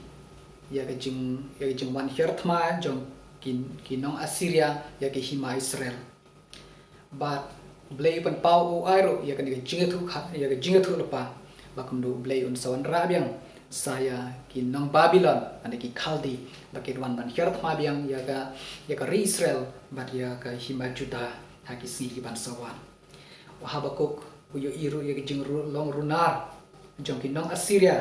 ïa ka jing, ïa ka jingwan hiar thma jong ki, ki nong Assyria ïa ka hima Israel. Bad U Blei u pynpaw, u ai ruh ïa kane ka jingïathuh, ïa ka jingïathuhlypa ba kumno U Blei un sa wanrah biang sa ïa ki nong Babilon, lane ki Khaldi, ba kin wan ban hiar thma biang ïa ka, ïa ka ri Israel bad ïa ka hima Judah ha ki sngi ki ban sa wan. U Habakuk u ïohi ruh ïa ka jinglong runar jong ki nong Assyria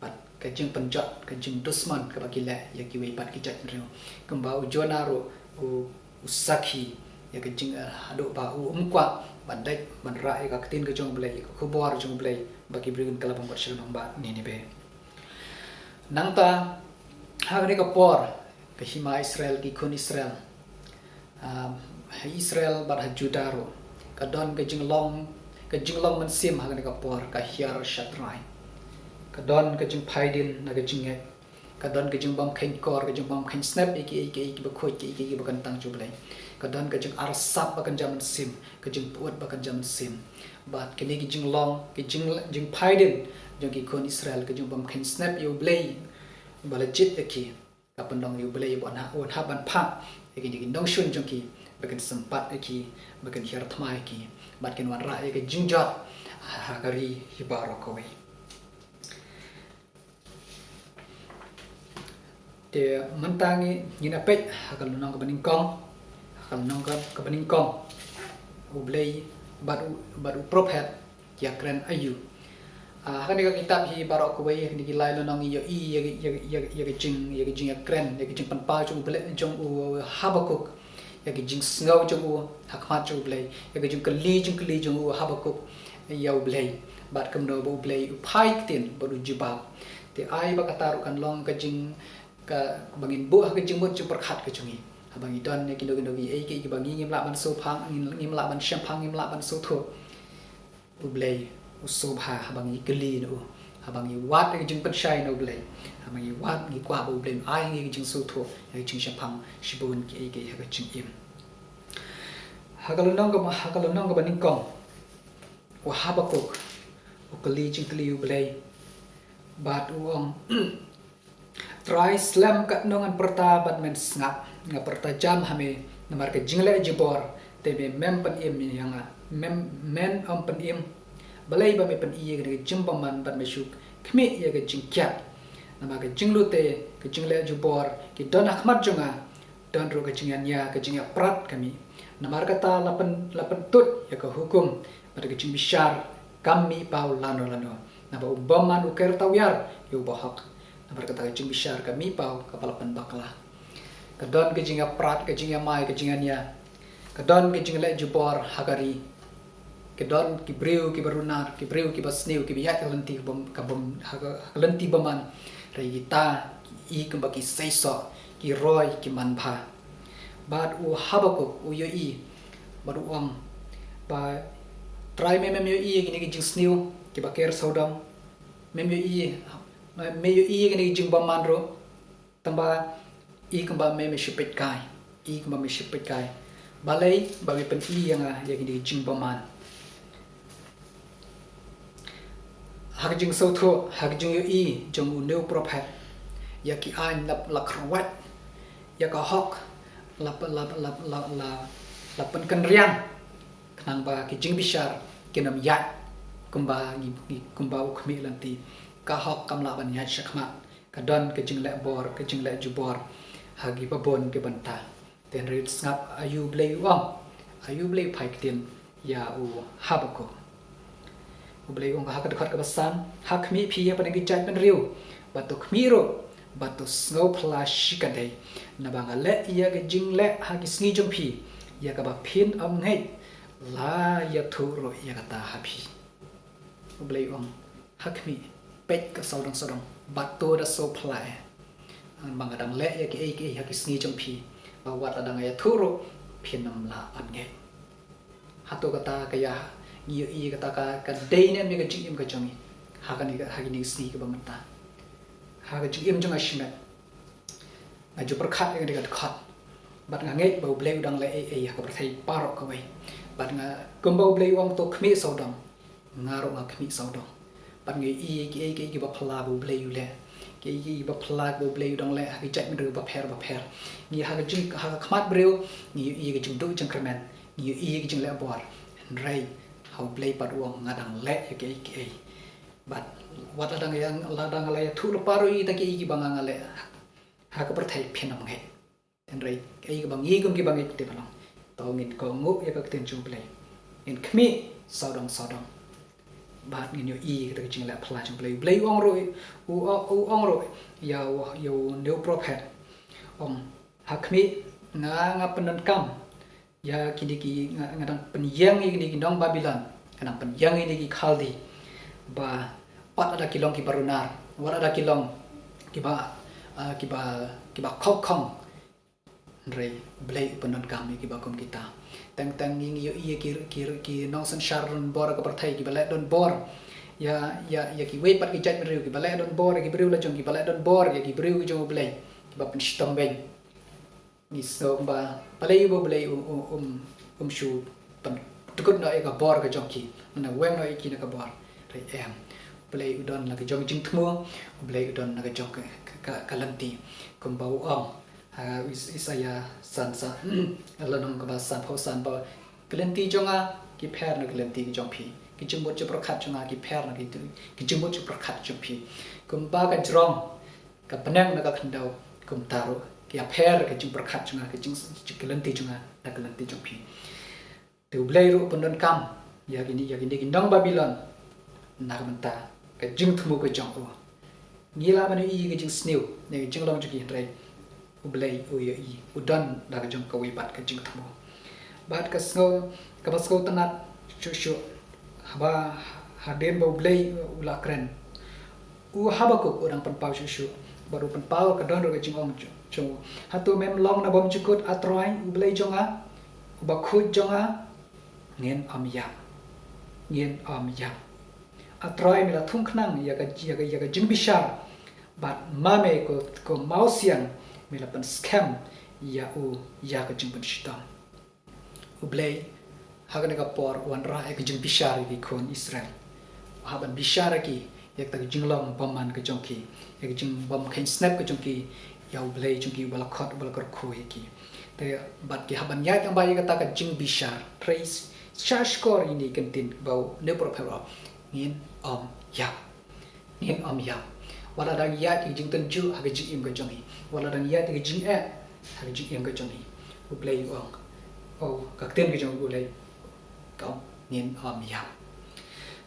bad ka jingpynjot, ka jingdusmon kaba ki leh ïa kiwei pat ki jaitbynriew. Kumba u Jonah ruh u, u sakhi ïa ka jing, eh, haduh ba u ym kwah ban leit ban rah ïa ka ktien ka jong U Blei, ïa ka khubor jong U Blei ba ki briew kin kylla bamut sha ka nongbah Nineveh. Nangta ha kane ka por ka hima Israel, ki khun Israel, um, ha Israel bad ha Judah ruh ka don ka jinglong, ka jinglong mynsiem ha kane ka por ka hiar shatrai. Ka don ka jingphaidien na ka jingngeit. Ka don ka jingbym kheiñ kor, ka jingbym kheiñ snep ïa kiei kiei kiba khuid, kiei kiei kiba kyntang jong U Blei. Ka don ka jingarsap ba kynja mynsiem, ka jingpyut ba kynja mynsiem. Bad kine ki jinglong, ki jing, jingphaidien jong ki khun Israel, ka jingbym kheiñ snep ïa U Blei ba la jied ïa ki, ka pynlong ïa U Blei ba un hap, un hap ban phah ïa kine ki nongshun jong ki ba kin sympat ïa ki, ba kin hiar thma ïa ki, bad kin wanrah ïa ka jingjot ha ka ri hi baroh kawei. Te mynta ngi, ngin ïa peit ha ka lynnong kaba nyngkong, ha ka lynnong ka, kaba nyngkong, U Blei bad u, bad u prophet ki ïa kren aïu. Ah, ha kane ka kitab hi baroh kawei, ha kine ki lai lynnong ngi ïohi ïa, ïa, ïa, ïa ka jing, ïa ka jingïakren, ïa ka jingpynpaw jong U Blei, jong u Habakuk, ïa ka jingsngew jong u ha khmat jong U Blei, ïa ka jingkylli, jingkylli jong u Habakuk ïa U Blei. Bad kumno ba U Blei u phai ktien bad u jubab. Te ai ba kata ruh kan long ka jing, kaba ngin buh ha ka jingmut jingpyrkhat ka jong ngi. Haba ngi don ïa kino kino kiei kiei kiba ngi ngim lah ban sngewthuh, ngim, ngim lah ban shemphang, ngim lah ban sngewthuh, U Blei u sngewbha haba ngi kylli na u, haba ngi wad ïa ka jingpynshai na U Blei, haba ngi wad, ngi kwah ba U Blei un ai ïa ka jingsngewthuh, ïa ka jingshemphang shibun kiei kiei ha ka jingim. Ha ka lynnong kaba, ha ka lynnong kaba nyngkong, u Habakuk u kylli jingkylli U Blei bad u ong: Trai, slem katno ngan pyrta bad men sngap, nga pyrta jam ha me, Namar ka jingleh jubor te me mem pynim ïa nga, mem, men ym pynim. Balei ba me pyni ïa ka jingbymman bad me shu khmih ïa ka jingkiad? Namar ka jinglute, ka jingleh jubor ki don ha khmat jong nga, don ruh ka jingïania, ka jingïaprat ka mih. Namar kata la pyn, la pyntut ïa ka hukum bad ka jingbishar kam mih paw lano lano. Namar u bymman u ker tawiar ïa u bahok. Namar kata ka jingbishar ka mih paw kaba la pynbakla. Ka don ka jingïaprat, ka jingïamai, ka jingïania. Ka don ka jingleh jubor ha ka ri. Ka don ki briew kiba runar, ki briew kiba sniew, kiba ïaid ka lynti bym, ka bym, ha ka, ha ka lynti bymman. Hynrei kita ki i kumba ki seisoh, ki roi, ki manbha. Bad u Habakuk u ïohi bad u ong ba Trai, me mem ïohi ïa kine ki jingsniew kiba ker sawdong. Mem ïohi, me ïohi ïa kine ki jingbymman ruh. Tangba i kumba me, me shu peit kai, i kumba me shu peit kai. Balei ba me pyni ïa nga ïa kine ki jingbymman? Ha ka jingsngewthuh, ha ka jingïohi jong une u prophet, ïa ki aiñ la, la kyrwat, ïa ka hok la, la, la pynkynriang, khnang ba ki jingbishar kin ym ïaid kumba ngi, ngi, kumba u khmih lynti. Ka hok kam lah ban ïaid shakhmat. Ka don ka jingleh bor, ka jingleh jubor ha kiba bun ki bynta. Te hynrei sngap aïu u Blei u ong, aïu u Blei u phai ktien ïa u Habakuk. U Blei u ong ha ka dkhot kaba san, ha khmih phi ïa pdeng ki jaitbynriew, bad to khmih ruh, bad to sngewphylla shikatdei. Naba nga leh ïa ka jingleh ha ki sngi jong phi ïa kaba phin ym ngeit, la ïathuh ruh ïa kata ha phi. U Blei u ong, ha khmih, peit ka sawdong sawdong, bad to da sngewphylla eh. Ba nga dang leh ïa kiei kiei ha ki sngi jong phi, ba wat la dang ïathuh ruh phin ym lah ban ngeit. Hato kata ka ïa ngi ïohi, kata ka, ka dei ne em ïa ka jingim ka jong ngi ha kane, ha kine ki sngi kiba mynta? Ha ka jingim jong nga shimet, nga ju pyrkhat ïa kane ka dkhot, bad nga ngeit ba u Blei u dang leh ei ei ha ka pyrthei baroh kawei. Bad nga, kumba u Blei u ong to khmih sawdong, nga ruh nga khmih sawdong. Bad nga ïohi kiei kiei kiba phylla ba u Blei u leh, kiei kiei kiba phylla ba u Blei u dang leh ha ki jaitbynriew bapher bapher. Ngi ha ka jing, ha ka khmat briew ngi ïohi ka jingduh jingkyrmen, ngi ïohi ka jingleh bor. Hynrei ha u Blei pat u ong nga dang leh ïa kiei kiei. Bad wat la dang ïa, la dang la ïathuh lypa ruh ïa kita kiei kiba nga, nga leh ha ka pyrthei, phin ym ngeit. Hynrei kaei kaba ngi kum kiba ngeit te ba long, to ngin kohnguh ïa ka ktien jong u Blei, ngin khmih sawdong sawdong. Bad ngin ïohi kata ka jingleh phylla jong u Blei. U Blei u ong ruh, u, u ong ruh ïa u, ïa une u prophet, ong, ha khmih, nga, nga pyndonkam ïa kine ki, nga, nga dang pynïeng ïa kine ki nong Babilon, nga dang pynïeng ïa kine ki Khaldi, ba wat lada ki long kiba runar, wat lada ki long kiba, ah, kiba, kiba khongkhong, hynrei u Blei u pyndonkam ïa kiba kum kita. Teng teng ngi ïohi ïa ki, ki, ki nongsynshar donbor ka pyrthei, kiba leh donbor ïa, ïa, ïa kiwei pat ki jaitbynriew, kiba leh donbor ïa ki briew la jong, kiba leh donbor ïa ki briew ki jong u Blei, kiba pynshitom beiñ. Ngi sngew kumba balei ba u Blei um, um, um, um shu pyndkut noh ïa ka bor ka jong ki, lane weng noh ïa ki na ka bor. Hynrei em, u Blei u don la ka jong ka jingthmu, u Blei u don la ka jong ka, ka, ka, ka lynti. Kumba u ong ha Is-, Isaïah san, san, lynnong kaba sanphew san ba ka lynti jong nga ki pher na ka lynti ka jong phi, ki jingmut jingpyrkhat jong nga ki pher na ki, ki jingmut jingpyrkhat jong phi. Kumba ka jrong ka bneng na ka khyndew, kumta ruh ki ïapher ka jingpyrkhat jong nga, ka jing, ka lynti jong nga na ka lynti jong phi. Te u Blei ruh u pyndonkam ïa kine, ïa kine ki nong Babilon na ka bynta ka jingthmu ka jong u. Ngi lah ban ïohi ka jingsniew ne ka jinglong jong ki, hynrei u Blei u ïohi, u don da ka jong kawei pat ka jingthmu. Bad ka sngew, kaba sngewtynnat shuh shuh, haba hadien ba u Blei u la kren, u Habakuk u dang pynpaw shuh shuh, bad u pynpaw ka don ruh ka jingong jong u. Hato mem long na bymjukut, A Trai, u Blei jong nga, u bakhuid jong nga? Ngin ym ïap, ngin ym ïap. A Trai, me la thung khnang ïa ka, ïa ka, ïa ka jingbishar, bad ma me ko, ko mawsiang, me la pynskhem ïa u ïa ka jingpynshitom. U Blei ha kane ka por u wanrah ïa ka jingbishar ïa ki khun Israel. U hap ban bishar ïa ki ïa kata ka jinglong bymman ka jong ki, ïa ka jingbymkheiñ snep ka jong ki ïa u Blei jong ki uba la khot, uba la kyrkhu ïa ki. Bad ki hap ban ïaid lyngba ïa kata ka jingbishar. Hynrei sha shkor ïa kine ki ktien ba une u prophet u ong, ngin ym ïap. Ngin ym ïap. Wat la dang ïaid ïa ka jingtynjuh ha ka jingim ka jong ngi, wat la dang ïaid ïa ka jingeh ha ka jingim ka jong ngi, U Blei u ong, oh, ka ktien ka jong U Blei ka ong, ngin ym ïap.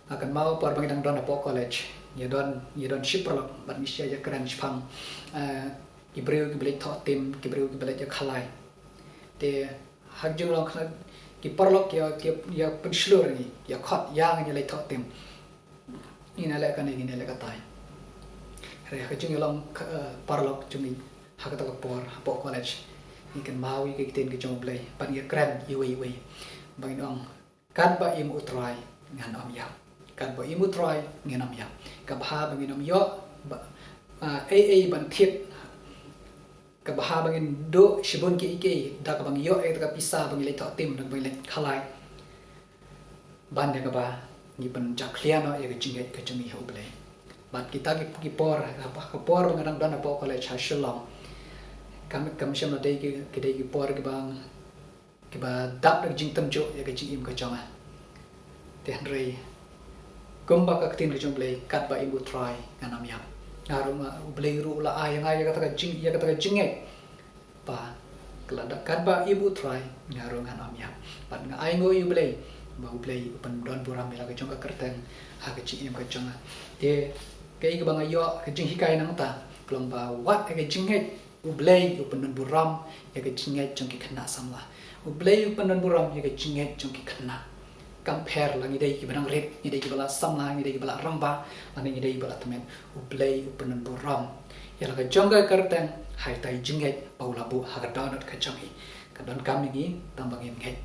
Nga kynmaw por ba ngi dang don hapoh college, ngi don, ngi don shi paralok bad ngi shah ïakren shaphang, eh, ki briew kiba leit thoh tim, ki briew kiba leit ïakhalai. Te ha ka jinglong kane ki paralok ki ïa, ki ïa pynshlur ïa ngi, ïa khot ïa ngi leit thoh tim. Ngin ïa leh kane, ngin ïa leh katai. Hynrei ha ka jingïalong ka, eh, paralok jong ngi ha kata ka por hapoh college, ngi kynmaw ïa ki ktien ki jong U Blei bad ngi kren iwei iwei. Ba ngin ong, katba im U Trai ngan ym ïap. Katba im U Trai ngan ym ïap. Ka bha ba ngin ym ïoh ba, ah, ei ei ban thied. Ka bha ba ngin duh shibun kiei kiei da kaba ngi ïoh ïa ka pisa ba ngi leit thoh tim, da kaba ngi leit khalai. Ban da kaba ngi pynjakhlia noh ïa ka jingngeit ka jong ngi ha U Blei. Bad kita ki, ki por, ka por ba nga dang don hapoh college ha Shillong, kam, kam shym la dei ki, ki dei ki por kiba kiba dap da ka jingtynjuh ïa ka jingim ka jong nga. Te hynrei kumba ka ktien ka jong U Blei, katba im U Trai ngan ym ïap. Nga ruh, nga, U Blei ruh u la ai ïa nga ïa kata ka jing, ïa kata ka jingngeit. Ba ka la da katba im U Trai nga ruh ngan ym ïap. Bad nga ainguh ïa U Blei ba U Blei u pyndonburom ïa la ka jong ka kyrteng ha ka jingim ka jong nga. Te kaei kaba nga ïoh ka jinghikai nangta ka long ba wat ïa ka jingngeit, U Blei u pyndonburom ïa ka jingngeit jong ki khynnah samla. U Blei u pyndonburom ïa ka jingngeit jong ki khynnah. Kam pher la ngi dei kiba nang rit, ngi dei kiba la samla, ngi dei kiba la rangbah, lane ngi dei kiba la tymmen, U Blei u pyndonburom ïa la ka jong ka kyrteng ha ita i jingngeit ba u la buh ha ka dohnud ka jong ngi. Ka donkam ïa ngi tang ba ngin ngeit,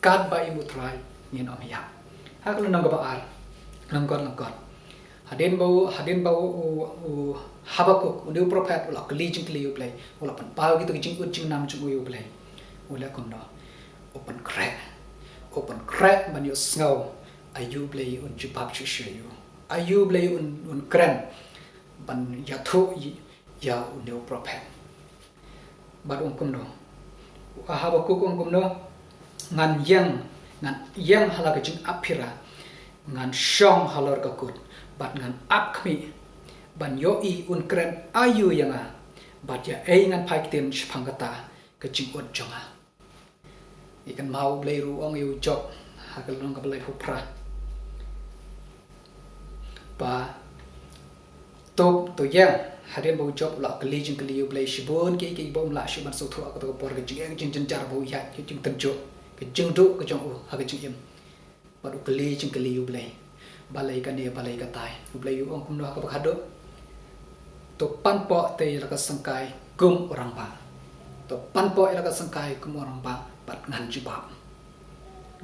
katba im U Trai ngin ym ïap. Ha ka lynnong kaba ar, lyngkot lyngkot. Hadien ba u, hadien ba u, u, u Habakuk, une u prophet, u la kylli jingkylli ïa U Blei, u la pynpaw kita ki jingud jingnam jong u ïa U Blei, u leh kumno? U pynkhreh. U pynkhreh ban ïohsngew aïu U Blei un jubab shuh shuh ïa u, aïu U Blei un, un kren ban ïathuh ïa, ïa une u prophet. Bad u ong kumno? U Habakuk u ong kumno? Ngan ïeng, ngan ïeng ha la ka jingap phira, ngan shong halor ka kut, bad ngan ap khmih ban ïohi un kren aïu ïa nga, bad ïa ei ngan phai ktien shaphang kata ka jingud jong nga. Ngi kynmaw U Blei ruh u ong ïa u Job ha ka lynnong kaba laiphew phra ba to, to ïeng, hadien ba u Job u la kylli jingkylli ïa U Blei shibun kiei kiei ba um lah shuh ban sngewthuh ha kato ka por, ka jingeh, ka jingjynjar ba u ïaid, ka jingtynjuh, ka jingduh ka jong u ha ka jingim. Bad u kylli jingkylli ïa U Blei, balei kane, balei katai? U Blei u ong kumno ha kaba khadduh? To pan poh te ïa la ka syngkai kum u rangbah. To pan poh ïa la ka syngkai kum u rangbah, bad ngan jubab.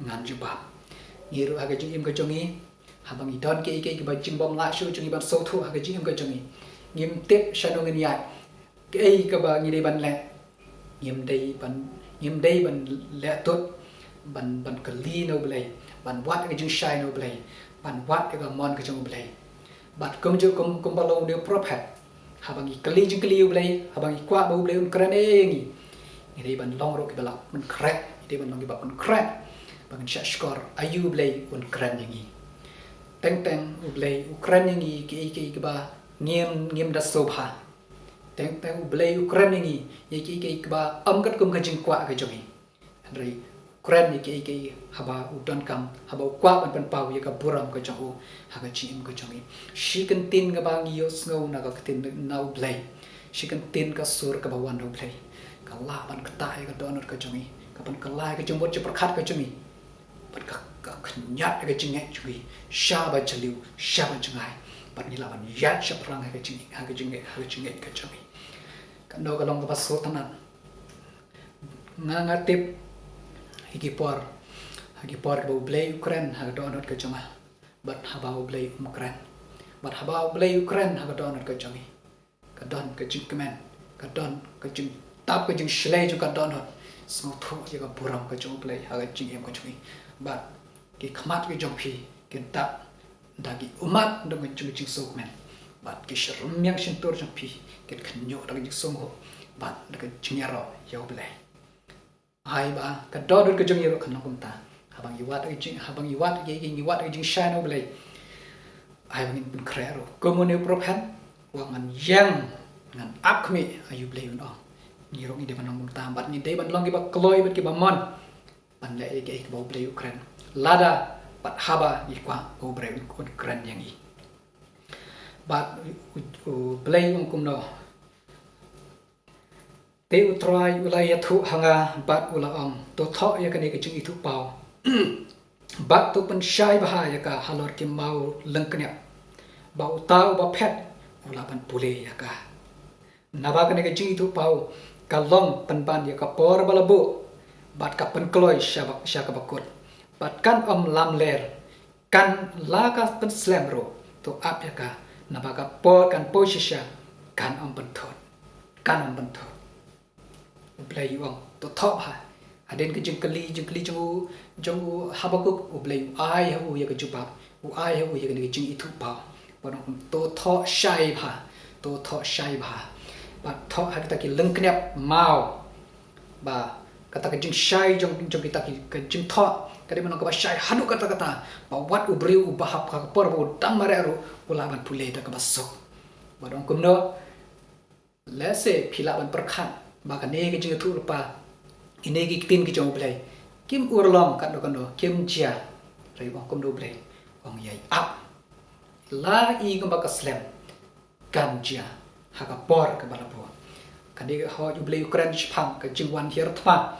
Ngan jubab. Ngi ruh ha ka jingim ka jong ngi, haba ngi don kiei kiei kiba jingbym lah shuh jong ngi ban sngewthuh ha ka jingim ka jong ngi, ngim tip shano ngin ïaid, kaei kaba ngi dei ban leh. Ngim dei ban, ngim dei ban leh tut ban, ban kylli na U Blei, ban wad ïa ka jingshai na U Blei, ban wad ïa ka mon ka jong U Blei. Bad kumjuh kum, kumba long une u prophet, haba ngi kylli jingkylli ïa U Blei, haba ngi kwah ba U Blei un kren ïa ngi, ngi dei ban long ruh kiba la pynkhreh, ngi dei ban long kiba pynkhreh, ba ngin shah shkor aïu U Blei un kren ïa ngi. Teng teng U Blei u kren ïa ngi kiei kiei kiba ngim, ngim da sngewbha. Teng teng U Blei u kren ïa ngi ïa kiei kiei kiba ym katkum ka jingkwah ka jong ngi. Hynrei u kren ïa kiei kiei haba u donkam, haba u kwah ban pynpaw ïa ka burom ka jong u ha ka jingim ka jong ngi. Shi kyntien kaba ngi ïohsngew na ka ktien na U Blei, shi kyntien ka sur kaba wan na U Blei, ka lah ban ktah ïa ka dohnud ka jong ngi, ka pynkylla ïa ka jingmut jingpyrkhat ka jong ngi. Bad ka, ka khynñiat ïa ka jingngeit jong ngi sha ba jylliew, sha ba jngai. Bad ngi lah ban ïaid shaphrang ha ka jing, ha ka jingngeit, ha ka jingngeit ka jong ngi. Kano ka long kaba sngewtynnat. Nga, nga tip ha ki por, ha ki por ba U Blei u kren ha ka dohnud ka jong nga, bad haba U Blei um kren, bad haba U Blei u kren ha ka dohnud ka jong ngi, ka don ka jingkmen, ka don ka jingtap, ka jingshlei jong ka dohnud. Sngewthuh ïa ka burom ka jong U Blei ha ka jingim ka jong ngi. Bad ki khmat ki jong phi kin dap da ki ummat da ka jing, jingsngewkmen. Bad ki shyrmiang shyntur jong phi kin khynñiuh da ka jingsngewkmen bad da ka jingïaroh ïa U Blei. Ai ba ka dohnud ka jong ngi ruh kan long kumta. Haba ngi wad ïa ka jing, haba ngi wad ïa ka, ngi wad ïa ka jingshai na U Blei, ai ba ngin pynkhreh ruh kum une u prophet. Wat ngan ïeng, ngan ap khmih, a U Blei un ong. Ngi ruh ngi dei ban long kumta, bad ngi dei ban long kiba kloi bad kiba mon ban leh ïa kaei kaba U Blei u kren, lada bad haba ngi kwah ba U Blei un kren ïa ngi. Bad U, U Blei u ong kumno? Te U Trai u la ïathuh ha nga bad u la ong, to thoh ïa kane ka jingithuhpaw bad to pynshai bha ïa ka halor ki maw lyngkniap, ba uta uba phet u lah ban pule ïa ka. Naba kane ka jingithuhpaw ka long pynban ïa ka por ba la buh, bad ka pynkloi sha ba, sha kaba kut, bad kan ym lamler, kan la ka pynslem ruh. To ap ïa ka, naba ka por kan poi shisha, kan ym pynthut, kan ym pynthut. U Blei u ong to thoh bha. Hadien ka jingkylli, jingkylli jong u, jong u Habakuk, U Blei u ai ha u ïa ka jubab, u ai ha u ïa kane ka jingithuhpaw. Bad u ong to thoh shai bha, to thoh shai bha. Bad thoh ha kita ki lyngkniap maw, ba kata ka jingshai jong, jong kita ki, ka jingthoh ka dei ban long kaba shai haduh katta katta, ba wat u briew uba hap ha ka por ba u dang mareh ruh u lah ban pule da kaba suk. Bad u ong kumno? Lehse phi lah ban pyrkhat ba kane ka jingïathuhlypa, kine ki ktien ki jong U Blei, kim urlong katno katno, kim jia. Hynrei u ong kumno U Blei? U ong ïai ap. La i kumba ka slem, kan jia ha ka por kaba la buh. Kane ka hok U Blei u kren shaphang ka jingwan hiar thma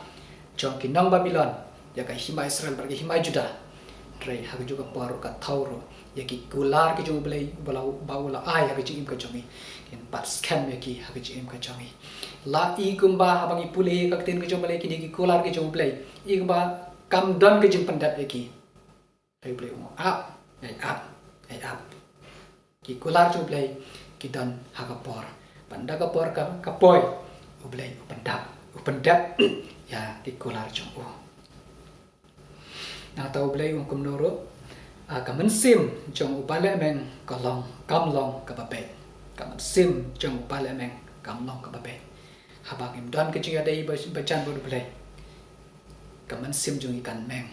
jong ki nong Babilon ïa ka hima Israel bad ka hima Judah. Hynrei ha kajuh ka por ka thaw ruh ïa ki kular ki jong U Blei uba la, uba u la ai ha ka jingim ka jong ngi, kin pat skhem ïa ki ha ka jingim ka jong ngi. La i kumba haba ngi pule ka ktien ka jong U Blei, kine ki kular ki jong U Blei, i kumba kam don ka jingpyndep ïa ki. Hynrei U Blei u ong ap, ïai ap, ïai ap. Ki kular jong U Blei ki don ha ka por, bad da ka por ka, ka poi, U Blei u pyndep, u pyndep ïa ki kular jong u. Nangta U Blei u ong kumno ruh? Ah, ka mynsiem jong uba leh meng ka long, kam long kaba beit. Ka mynsiem jong uba leh meng kam long kaba beit. Haba ngim don ka jingïadei ba, bajan bad U Blei, ka mynsiem jong ngi kan meng,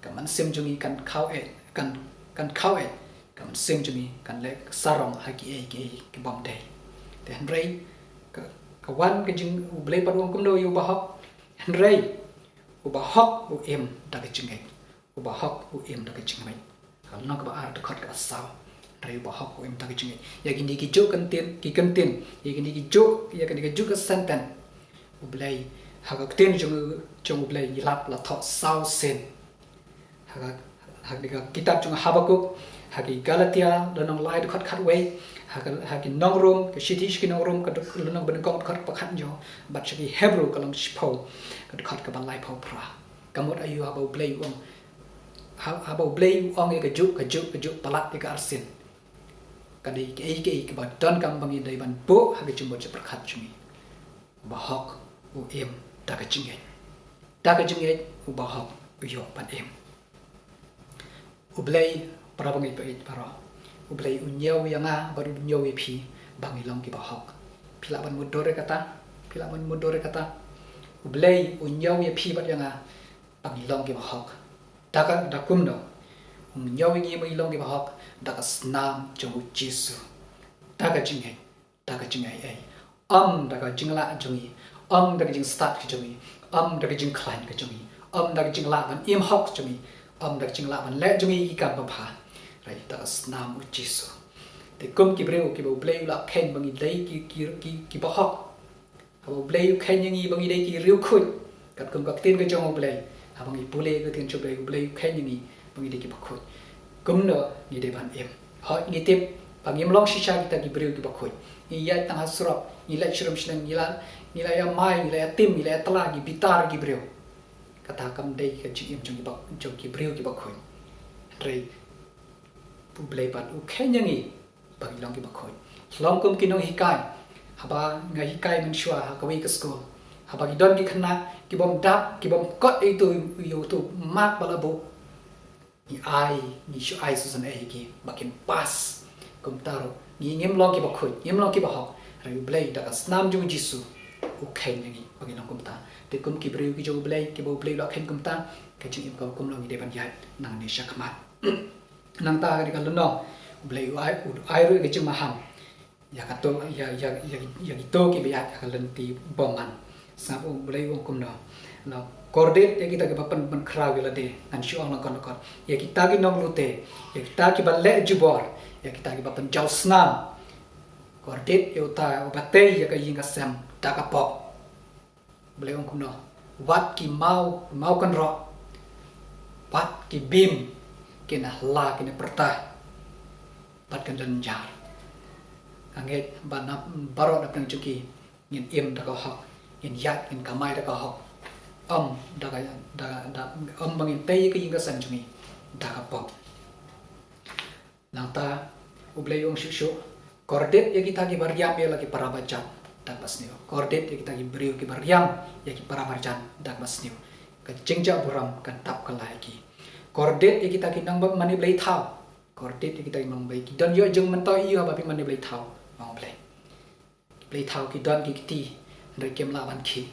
ka mynsiem jong ngi kan khaw eh, kan, kan khaw eh, ka mynsiem jong ngi kan leh sarong ha kiei kiei ki bym dei. Te hynrei ka, ka wan ka jing, U Blei pat u ong kumno ïa u bahok? Hynrei u bahok u im da ka jingngeit. U bahok u im da ka jingngeit. Ka lynnong kaba ar, dkhot kaba saw. Hynrei u bahok u im da ka jingngeit. Ïa kine ki juh kyntien, ki kyntien, ïa kine ki juh, ïa kine ki juh ka sentence, U Blei ha ka ktien jong, jong U Blei ngi lap la thoh saw sien. Ha ka, ha ka kitab jong Habakuk, ha ki Galatia lynnong lai, dkhot khatwei, ha ka, ha ki nong Rom, ka shithi sha ki nong Rom, ka dk-, lynnong ba nyngkong, dkhot kaba khathynñiew, bad sha ki Hebru ka lynnong shiphew, ka dkhot kaba laiphew phra. Ka mut aïu haba U Blei u ong, ha-, haba U Blei u ong ïa kajuh, kajuh, kajuh palat ïa ka arsien? Ka dei kaei kaei kaba donkam ba ngi dei ban buh ha ka jingmut jingpyrkhat jong ngi. U bahok u im da ka jingngeit. Da ka jingngeit u bahok u ïoh ban im. U Blei, para bangeit baieit baroh, U Blei u ñiew ïa nga bad u ñiew ïa phi ba ngi long ki bahok. Phi lah ban mutdur ïa kata, phi lah ban mutdur ïa kata. U Blei u ñiew ïa phi bad ïa nga ba ngi long ki bahok. Da ka, da kumno? U ñiew ïa ngi ba ngi long ki bahok da ka snam jong U Jisu. Da ka jingngeit, da ka jingaiei. Ym da ka jinglah jong ngi, ym da ka jingstad ka jong ngi, ym da ka jingkhlaiñ ka jong ngi, ym da ka jinglah ban im hok jong ngi, ym da ka jinglah ban leh jong ngi ki kam babha. Hynrei da ka snam U Jisu. Te kum ki briew kiba U Blei u la kheiñ ba ngi dei ki, ki, ki, ki bahok. Haba U Blei u kheiñ ïa ngi ba ngi dei ki riewkhuid, katkum ka ktien ka jong U Blei. Haba ngi pule ka ktien jong U Blei, U Blei u kheiñ ïa ngi ba ngi dei ki bakhuid. Kumno ngi dei ban im? Hooid, ngi tip ba ngim long shisha kita ki briew ki bakhuid. Ngi ïaid tang ha surok, ngi leit sha rum sha shnong, ngi la, ngi la ïa mai, ngi la ïa tim, ngi la ïa tla, ngi bitar ki briew. Kata kam dei ka jingim jong ki bak-, jong ki briew ki bakhuid. Hynrei U Blei pat u kheiñ ïa ngi ba ngi long ki bakhuid. Long kum ki nonghikai. Haba nga hikai mynshuwa ha kawei ka skul, haba ki don ki khynnah ki bym dap, ki bym kot ïa uto, ïa uto mark ba la buh, ngi ai, ngi shu ai sa shisien ïa ki ba kin pass. Kumta ruh ngi ngim long ki bakhuid, ngim long ki bahok. Hynrei U Blei da ka snam jong U Jisu u kheiñ ïa ngi ba ngin long kumta. Te kum ki briew ki jong U Blei, kiba U Blei u la kheiñ kumta, ka jingim kaba kumno ngi dei ban ïaid nangne shakhmat. Nangta ka dei ka lynnong, U Blei u ai, u ai ruh ïa ka jingmaham ïa kato, ïa, ïa, ïa, ïa kito kiba ïaid ha ka lynti bymman. Sngap U Blei u ong kumno: Na kordit ïa kita kiba pyn, pynkhraw ïa lade, ngan shu ong lyngkot lyngkot, ïa kita ki nonglute, ïa kita kiba leh jubor, ïa kita kiba pynjaw snam. Kordit ïa uta uba tei ïa ka ïing ka sem da ka pop. U Blei u ong kumno: Wat ki maw, maw kynroh, wat ki bim, kin ïa la, kin ïa pyrta, bad kin lynjar. Nga ngeit ba na baroh na pdeng jong ki ngin im da ka hok, ngin ïaid, ngin kamai da ka hok. Ym da ka, da, da, ym ba ngin tei ïa ka ïing ka sem jong ngi da ka pop. Nangta U Blei u ong shuh shuh: Kordit ïa kita kiba riam ïa la ki para ba jan da kaba sniew. Kordit ïa kita ki briew kiba riam ïa ki para ba jan da kaba sniew. Ka jingjah burom kan tap kylla ïa ki. Kordit ïa kita ki nongmane blei thaw. Kordit ïa kita ki nongmane blei, ki don ïoh jingmyntoi ïa ba phi mane blei thaw, ong U Blei. Ki blei thaw ki don ki kti, hynrei kim lah ban khih.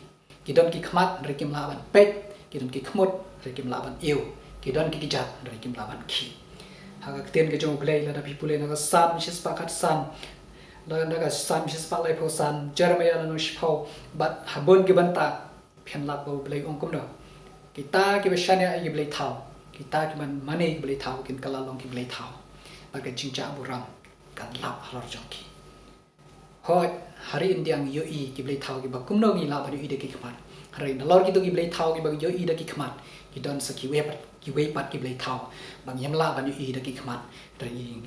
Ki don ki khmat, hynrei kim lah ban peit. Ki don ki khmut, hynrei kim lah ban ïew. Ki don ki kjat, hynrei kim lah ban khih. Ha ka ktien ka jong U Blei, lada phi pule na ka Salm shispah khatsan, lada ka Salm shispah laiphew san, Jeremiah lynnong shiphew, bad ha bun ki bynta, phin lap ba U Blei u ong kumno: Kita kiba shaniah ïa ki blei thaw, kita kiba mane ïa ki blei thaw, kin kylla long ki blei thaw. Bad ka jingjah burom kan lap halor jong ki. Hooid, ha ri India ngi ïohi ki blei thaw kiba kumno ngi lah ban ïohi da ki khmat. Hynrei nalor kito ki blei thaw kiba ngi ïohi da ki khmat, ki don sa kiwei pat, kiwei pat ki blei thaw ba ngim lah ban ïohi da ki khmat. Hynrei,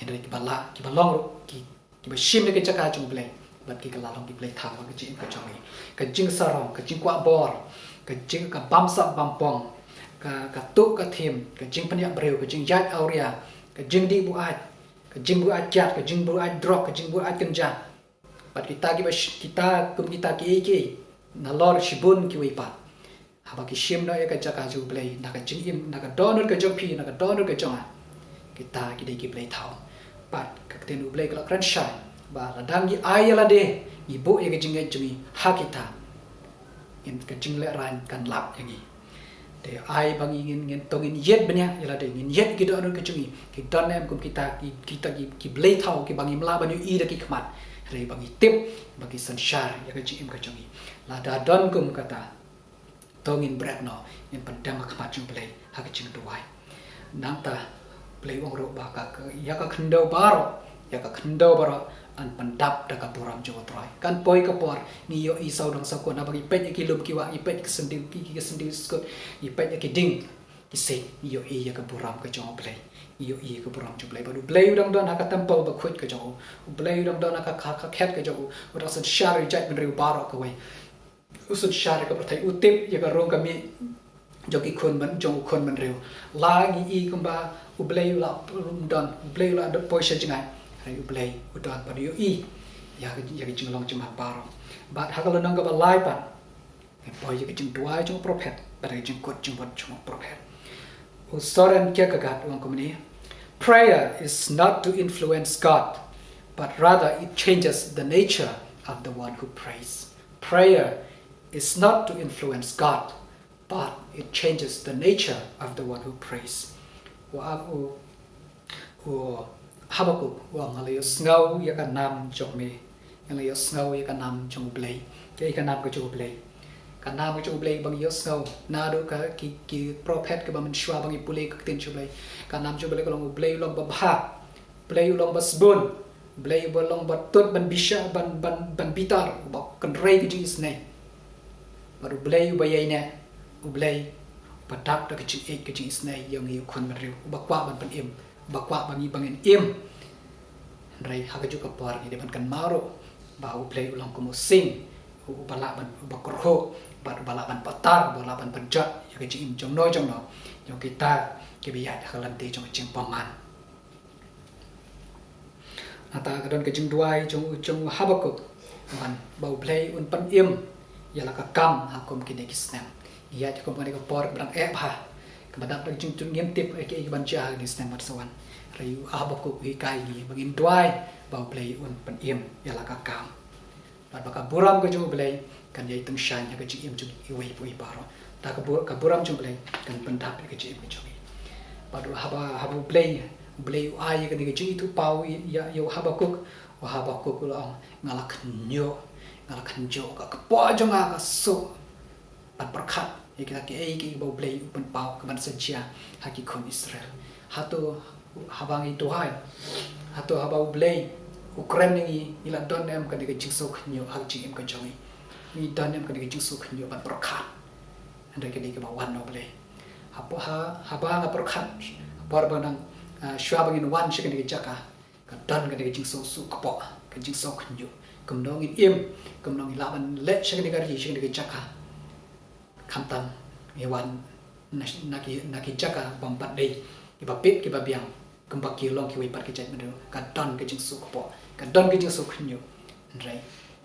hynrei kiba lah, kiba long ruh, ki, kiba shim ïa ka jaka jong U Blei, bad ki kylla long ki blei thaw ha ka jingim ka jong ngi. Ka jingsarong, ka jingkwah bor, ka jing, ka bamsap bampong, ka, ka tuh ka thim, ka jingpynïap briew, ka jingïaid awria, ka jingdih buaid, ka jingbuaid kiad, ka jingbuaid drok, ka jingbuaid kynja. Bad kita kiba sh-, kita kum kita kiei kiei, nalor shibun kiwei pat, haba ki shim noh ïa ka jaka jong U Blei, na ka jingim, na ka dohnud ka jong phi, na ka dohnud ka jong nga, kita ki dei ki blei thaw. Bad ka ktien U Blei ka la kren shai ba lada ngi ai ïa lade, ngi buh ïa ka jingngeit jong ngi ha kita, ngin, ka jinglehrain kan lap ïa ngi. Te ai ba ngi ngin, ngin to ngin ïit bniah ïa lade, ngin ïit ki dohnud ka jong ngi. Ki don ne em kum kita, ki, kita ki, ki blei thaw kiba ngim lah ban ïohi da ki khmat, hynrei ba ngi tip ba ki synshar ïa ka jingim ka jong ngi. Lada don kum kata, to ngin bret noh, ngin pyndem ha khmat jong U Blei ha ka jingduwai. Nangta U Blei u ong ruh ba ka, ka, ïa ka khyndew baroh, ïa ka khyndew baroh yn pyndap da ka burom jong U Trai. Kan poi ka por ngi ïohi sawdong sawkun, haba ngi peit ïa ki lum ki wah, ngi peit ïa ki syndiew, ki, ki syndiew skut, ngi peit ïa ki dieng ki siej, ngi ïohi ïa ka burom ka jong U Blei. Ngi ïohi ïa ka burom jong U Blei. Bad U Blei u dang don ha ka templ bakhuid ka jong u. U Blei u dang don ha ka, ka, ka khet ka jong u. U dang synshar ïa u jaitbynriew baroh kawei. U synshar ïa ka pyrthei, u tip ïa ka rung ka mih jong ki khun byn, jong u khun bynriew. La ngi i kumba U Blei u la, um don, U Blei u la poi sha jngai, hynrei U Blei u don bad u ïohi ïa ka, ïa ka jinglong jingman baroh. Bad ha ka lynnong kaba lai pat, ngi poi ïa ka jingduwai jong u prophet bad ka jingkut jingmut jong u prophet. U Soren Kierkegaard u ong kumne: Prayer is not to influence God, but rather it changes the nature of the one who prays. Prayer is not to influence God, but it changes the nature of the one who prays. U, u, u Habakuk u ong, nga la ïohsngew ïa ka nam jong me. Nga la ïohsngew ïa ka nam jong U Blei. Ïa ka nam ka jong U Blei. Ka nam ka jong U Blei ba ngi ïohsngew naduh ka, ki, ki prophet kiba mynshuwa ba ngi pule ka ktien jong U Blei. Ka nam jong U Blei ka long: U Blei u long ba bha. U Blei u long ba sbun. U Blei uba long ba tut ban bishar, ban, ban, ban bitar, uba kynrei ka jingisynei. Bad U Blei uba ïaineh, U Blei uba dap da ka jingïeit ka jingisynei ïa ngi u khun bynriew, uba kwah ban pynim, uba kwah ba ngi, ba ngin im. Hynrei ha kajuh ka por ngi dei ban kynmaw ruh ba U Blei u long kum u sing, uba lah ban, uba kyrhuh, bad uba lah ban patar, uba lah ban pynjot ïa ka jingim jongno jongno jong kita kiba ïaid ha ka lynti jong ka jingbymman. Nangta ka don ka jingduwai jong, jong u Habakuk ban ba U Blei un pynim ïa la ka kam ha kum kine ki snem. Ïa, ha kum kane ka por kaba dang eh bha, kaba dap da ka jingtip, ngim tip ïa kiei kiban jia ha kine ki snem ban sa wan. Hynrei u Habakuk u hikai ngi ba ngin duwai ba U Blei un pynim ïa la ka kam. Bad ba ka burom ka jong U Blei kan ïai tyngshaiñ ha ka jingim jong iwei pa iwei baroh. Da ka bur-, ka burom jong U Blei kan pyndap ïa ka jingim ka jong i. Bad haba, haba U Blei, U Blei u ai ïa kane ka jingithuhpaw ïa, ïa u Habakuk, u Habakuk u la ong, nga la khynñiuh, nga la khynñiuh, ka kpoh jong nga ka suk ban pyrkhat ïa kita kiei kiei ba U Blei u pynpaw kaban sa jia ha ki khun Israel. Hato haba ngi duwai, hato haba U Blei u kren ïa ngi, ngi la don em kane ka jingsngewkhynñiuh ha ka jingim ka jong ngi? Ngi don em kane ka jingsngewkhynñiuh ban pyrkhat? Hynrei ka dei kaba wan na U Blei. Haba, ha, haba nga pyrkhat, ha por ba nang, ah, shuwa ba ngin wan sha kane ka jaka, ka don kane ka jingsngewsuk kpoh, ka jingsngewkhynñiuh. Kumno ngin im, kumno ngin lah ban leit sha kane ka ri, sha kane ka jaka. Khamtam ngi wan na, na ki, na ki jaka bym pat dei kiba pit kiba biang, kumba ki long kiwei pat ki jaitbynriew. Ka don ka jingsuk kpoh, ka don ka jingsuk khynñiuh. Hynrei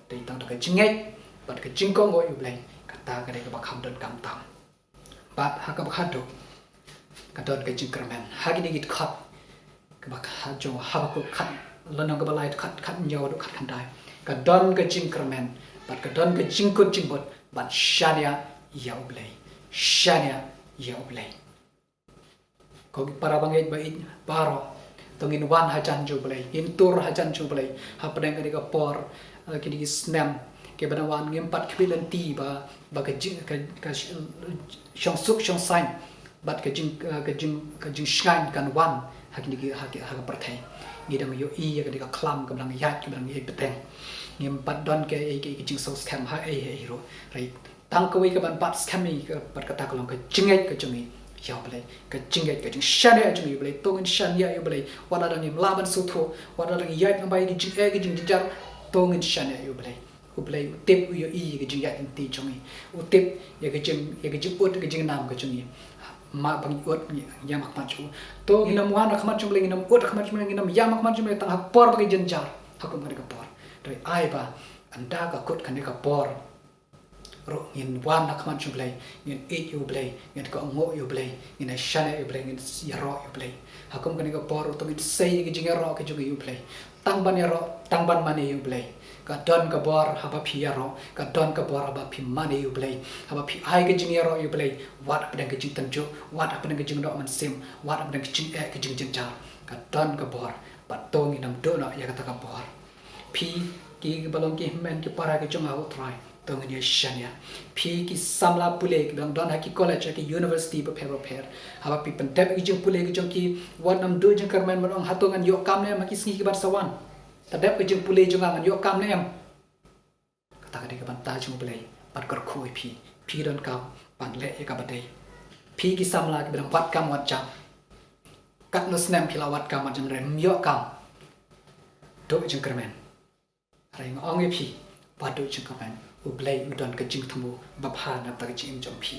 dei tang da ka jingngeit bad ka jingkohnguh ïa U Blei, kata ka dei kaba kham donkam tam. Bad ha kaba khatduh, ka don ka jingkyrmen. Ha kine ki dkhot kaba kha jong Habakuk khat, lynnong kaba lai, dkhot khathynñiew haduh khatkhyndai, ka don ka jingkyrmen bad ka don ka jingkut jingbud ban shaniah ïa U Blei. Shaniah ïa U Blei. Ko ki para bangeit ba ïeit baroh, to ngin wan hajan jong U Blei, ngin tur hajan jong U Blei hapdeng kane ka por, eh, kine ki snem kiba nang wan. Ngim pat khmih lynti ba, ba ka jing, ka, ka sh-, shongsuk shongsaiñ bad ka jing, eh, ka jing, ka jingshngaiñ kan wan ha kine ki, ha ki, ha ka pyrthei. Ngi dang ïohi ïa kane ka khlam kaba dang ïaid, kaba dang ïaid bteng. Ngim pat don kaei kaei ka jingsngewskhem ha ei ha ei ruh. Hynrei tang kawei kaban bat skhem ïa ngi bad kata ka long ka jingngeit ka jong ngi ïa U Blei, ka jingngeit, ka jingshaniah jong ngi ïa U Blei. To ngin shaniah ïa U Blei wat la dang ngim lah ban sngewthuh, wat la dang ïaid lem bad ki jingeh ki jingjynjar, to ngin shaniah ïa U Blei. U Blei u tip, u ïohi ïa ka jingïaid lynti jong ngi. U tip ïa ka jing, ïa ka jingud, ïa ka jingnam ka jong ngi. Map ba ngi ud, ngi ïam ha khmat jong u. To ngin ym wan ha khmat jong U Blei, ngin ym ud ha khmat jong U Blei, ngin ym ïam ha khmat jong U Blei tang ha ka por ba ka jynjar, ha kum kane ka por. Hynrei ai ba ynda ka kut kane ka por ruh ngin wan ha khmat jong U Blei, ngin ïeit ïa U Blei, ngin kohnguh ïa U Blei, ngin ïashaniah ïa U Blei, ngin ïaroh ïa U Blei. Ha kum kane ka por ruh to ngin sei ïa ka jingïaroh ka jong ngi ïa U Blei. Tang ban ïaroh, tang ban mane ïa U Blei. Ka don ka bor haba phi ïaroh, ka don ka bor haba phi mane ïa U Blei. Haba phi ai ka jingïaroh ïa U Blei, wat hapdeng ka jingtynjuh, wat hapdeng ka jingnoh mynsiem, wat hapdeng ka jingeh ka jingjynjar, ka don ka bor. Bad to ngin ym duh noh ïa kata ka bor. Phi kiba long ki hynmen ki para ki jong nga, U Trai, to ngin ïashaniah. Phi ki samla pule kiba dang don ha ki college, ha ki university bapher bapher, haba phi pyndep ïa ki jingpule ki jong ki, wat nym duh jingkyrmen ban ong, hato ngan ïoh kam ne em ha ki sngi kiban sa wan? Pyndep ïa ki jingpule jong nga, ngan ïoh kam ne em? Kata ka dei ka bynta jong U Blei ban kyrkhu ïa phi. Phi donkam ban leh ïa kaba dei. Phi ki samla kiba dang wad kam wad jam, katno snem phi la wad kam wad jam, hynrei ym ïoh kam? Duh jingkyrmen. Hynrei nga ong ïa phi, wat duh jingkyrmen. U Blei u don ka jingthmu babha na ka bynta ka jingim jong phi.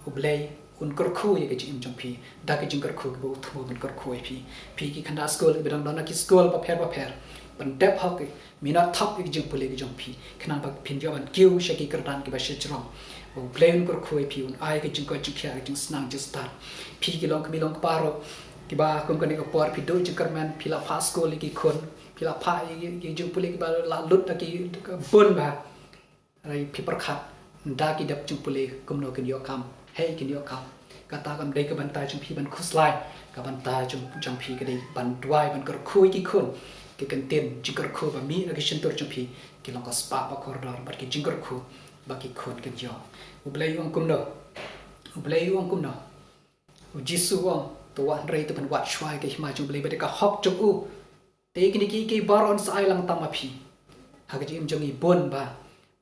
U Blei un kyrkhu ïa ka jingim jong phi da ka jingkyrkhu kaba u thmu ban kyrkhu ïa phi. Phi ki khyndaw skul kiba dang don ha ki skul bapher bapher, pyndep hok, minot thok ïa ka jingpule ka jong phi, khnang ba phin ïoh ban kiew sha ki kyrdan kiba shajrong. U Blei un kyrkhu ïa phi, un ai ka jingkoit jingkhiah, ka jingsneng jingstad. Phi ki longkmie longkpa ruh kiba kum kane ka por phi duh jingkyrmen, phi la phah skul ïa ki khun, phi la phah ïa ki jingpule kiba la lut da ki bun bha. Hynrei phi pyrkhat, ynda ki dep jingpule kumno kin ïoh kam? Hei, kin ïoh kam. Kata kam dei ka bynta jong phi ban khuslai. Ka bynta jong, jong phi ka dei ban duwai, ban kyrkhu ïa ki khun. Ki kyntien jingkyrkhu ba mih na ka shyntur jong phi ki long ka spah ba kordor bad ki jingkyrkhu ba ki khun kin ïoh. U Blei u ong kumno? U Blei u ong kumno? U Jisu u ong, to wat, hynrei to pynwad shuwa ïa ka hima jong U Blei bad ïa ka hok jong u. Te kine kiei kiei baroh yn sa ai lang tam ha phi. Ha ka jingim jong ngi bun bha,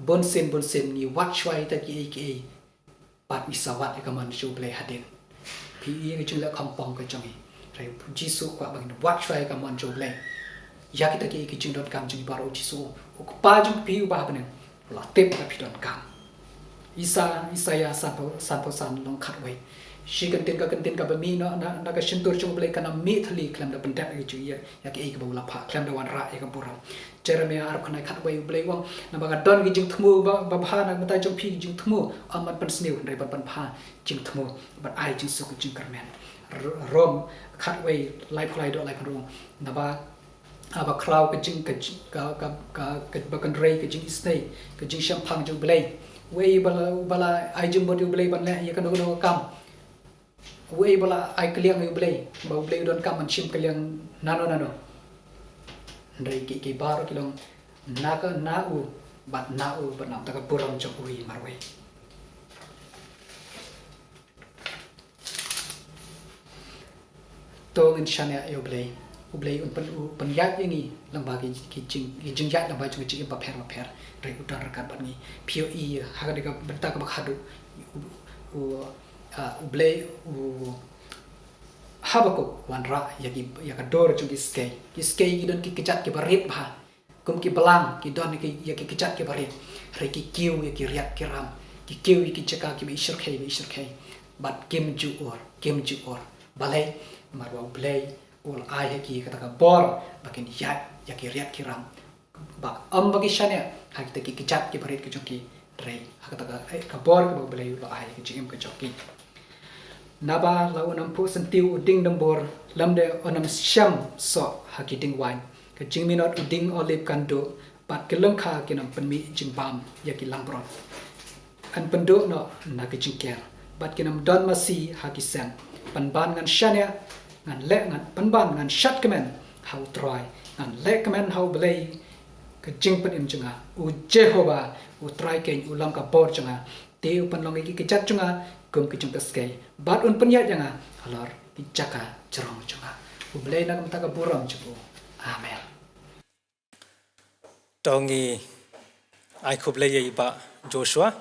bun sien bun sien ngi wad shuwa ïa kita kiei kiei, bad ngi sa wad ïa ka mon jong U Blei hadien. Phi ïohi ïa ka jingleh khongpong ka jong ngi. Hynrei u Jisu u kwah ba ngin wad shuwa ïa ka mon jong U Blei ïa kita kiei kiei ki jingdonkam jong ngi baroh. U Jisu, u Kpa jong phi uba ha bneng u la tip ba phi donkam. Isa, Isaïah sanphew, sanphew san, lynnong khatwei. Shi kyntien, ka kyntien kaba mih na, na, na ka shyntur jong U Blei kan ym mih thylli khlem da pyndep ïa ka jing, ïa, ïa kaei kaba u la phah, khlem da wanrah ïa ka burom. Jeremiah arphew khyndai khatwei, U Blei u ong, naba ka don ka jingthmu ba, babha na ka bynta jong phi, ka jingthmu ym ban pynsniew, hynrei ban pynbha jingthmu, ban ai jingsuk jingkyrmen. R-, Rom khatwei, laiphew lai haduh laiphew hynriew, naba haba khraw ka jing, ka jing, ka, ka, ka, ka ba kynrei ka jingisynei, ka jingshemphang jong U Blei. Uei ba la, ba la ai jingmut ïa U Blei ban leh ïa kano kano ka kam. Uei ba la ai kylliang ïa U Blei, ba U Blei u donkam ban shim kylliang nano nano. Hynrei ki, ki baroh ki long na ka, na u, bad na u, bad na kata ka burom jong u hi marwei. To ngin shaniah ïa U Blei. U Blei un pyn, u pynïaid ïa ngi lyngba ki, ki jing, ki jingïaid lyngba jong ki jingim bapher bapher. Hynrei u don ryngkat bad ngi. Phi ïohi ha kane ka bynta kaba khadduh. U, u, ah, U Blei, u Habakuk u wanrah ïa ki, ïa ka dur jong ki skei. Ki skei ki don ki kjat kiba rit bha. Kum ki blang ki don ki, ïa ki kjat kiba rit. Hynrei ki kiew ïa ki riat ki ram. Ki kiew ïa ki jaka kiba ishyrkhei, ba ishyrkhei. Bad kim ju ur, kim ju ur. Balei? Namar ba U Blei u la ai ha ki kata ka bor ba kin ïaid ïa ki riat ki ram. Ba ym ba ki shaniah ha kita ki kjat kiba rit ki jong ki, hynrei ha kata ka, eh, ka bor kaba U Blei u la ai ha ka jingim ka jong ki. Naba la un ym phuh syntiew u dieng dymbur, lymne un ym shem soh ha ki dieng waiñ. Ka jingminot u dieng olib kan duh, bad ki lyngkha kin ym pynmih jingbam ïa ki langbrot. Yn pynduh noh na ka jingker, bad kin ym don masi ha ki seng. Pynban ngan shaniah, ngan leh, ngan pynban ngan shad kmen ha U Trai, ngan leh kmen ha U Blei ka jingpynim jong nga. U Jehobah U Trai keiñ u long ka bor jong nga. Te u pynlong ïa ki kjat jong nga kum ki jong ka skei, bad un pynïaid ïa nga halor ki jaka jrong jong nga. U Blei na ka bynta ka burom jong u. Amen. To ngi ai khublei ïa i Bah Joshua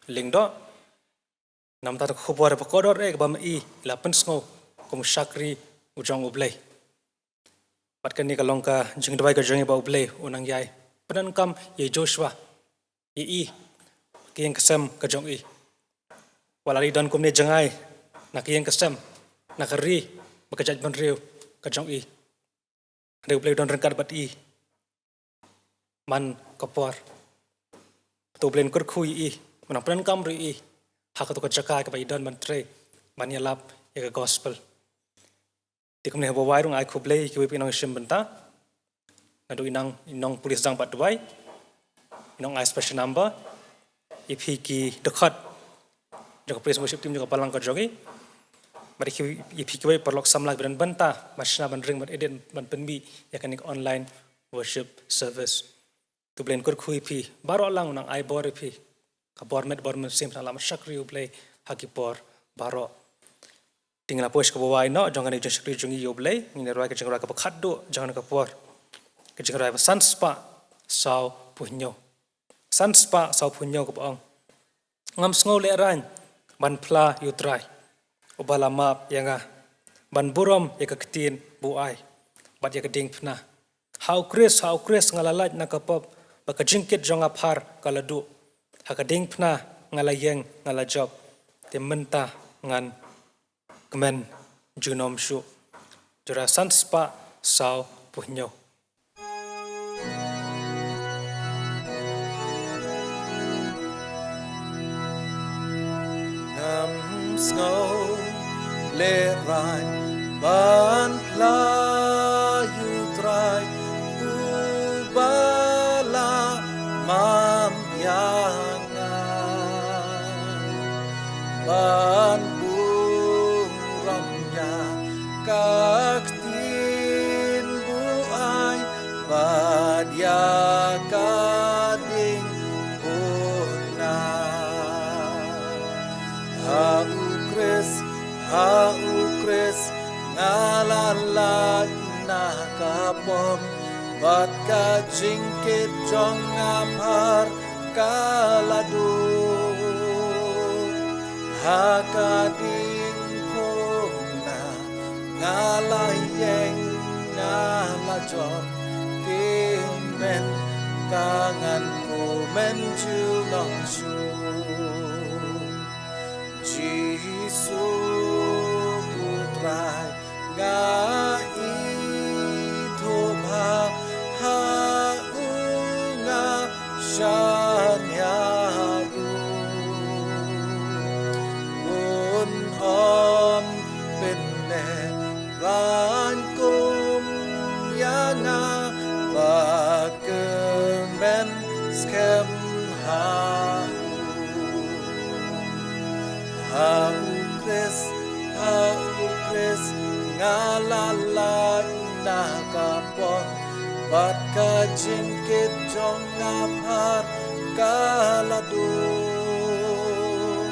Lyngdoh. Namar kata ka khubor ba kordor eh kaba ma i la pynsngew kum u shakri u jong U Blei. Bad kane ka long ka jingduwai ka jong i ba U Blei un nang ïai pyndonkam ïa i Joshua, ïa i, ka ïing ka sem ka jong i. Wat la i don kumne jngai na ka ïing ka sem, na ka ri bad ka jaitbynriew ka jong i. Hynrei U Blei u don ryngkat bad i man ka por. To U Blei un kyrkhu ïa i, un nang pyndonkam ruh ïa i ha kato ka jaka kaba i don ban trei, ban ïalap ïa ka gospel. Te kumne haba wai ruh nga ai khublei ïa kiwei pat ki nongshim bynta. Naduh i nong, i nong police dang bad duwai, i nong ai special number, ïa phi ki dkhot jong ka praise worship team jong ka balang ka jong i. Bad ïa phi, ïa phi kiwei paralok samla kiba don bynta ban shna ban ring ban edit ban pynmih ïa kane ka online worship service. To U Blei un kyrkhu ïa phi baroh lang, un nang ai bor ïa phi. Ka bor met bor mynsiem, nang lap shakri U Blei ha ki por baroh. Te ngi la poi sha kaba wai noh jong kane ka jingshakri jong ngi ïa U Blei, ngin ïa rwai ka jingrwai kaba khatduh jong kane ka por. Ka jingrwai ba san spah saw phew hynñiew. San spah saw phew hynñiew kaba ong: Ngam sngew lehraiñ ban phla ïa U Trai, uba la map ïa nga, ban burom ïa ka ktien ba u ai, bad ïa ka diengphna. Ha U Khrist, ha U Khrist nga la lait na ka pop, bad ka jingkit jong nga phar ka la duh. Ha ka diengphna nga la ïeng, nga la jop, te mynta ngan kmen junom shuh. Jingrwai san spah saw phew hynñiew. Ngam sngew lehraiñ ban phla ïa U Trai, uba la map ïa nga, ban burom ïa ka ktien ba u ai, bad ïa ka diengphna. Ha U Khrist, ha U Khrist nga la lait na ka pop, bad ka jingkit jong nga phar ka la duh. Ha ka diengphna nga la ïeng, nga la jop, te mynta ngan kmen junom shuh. Jisu U Trai, nga ithuh bha ha u, nga shaniah ruh. Un ym pynlehraiñ kum ïa nga, Bad ka jingkit jong nga phar ka la duk.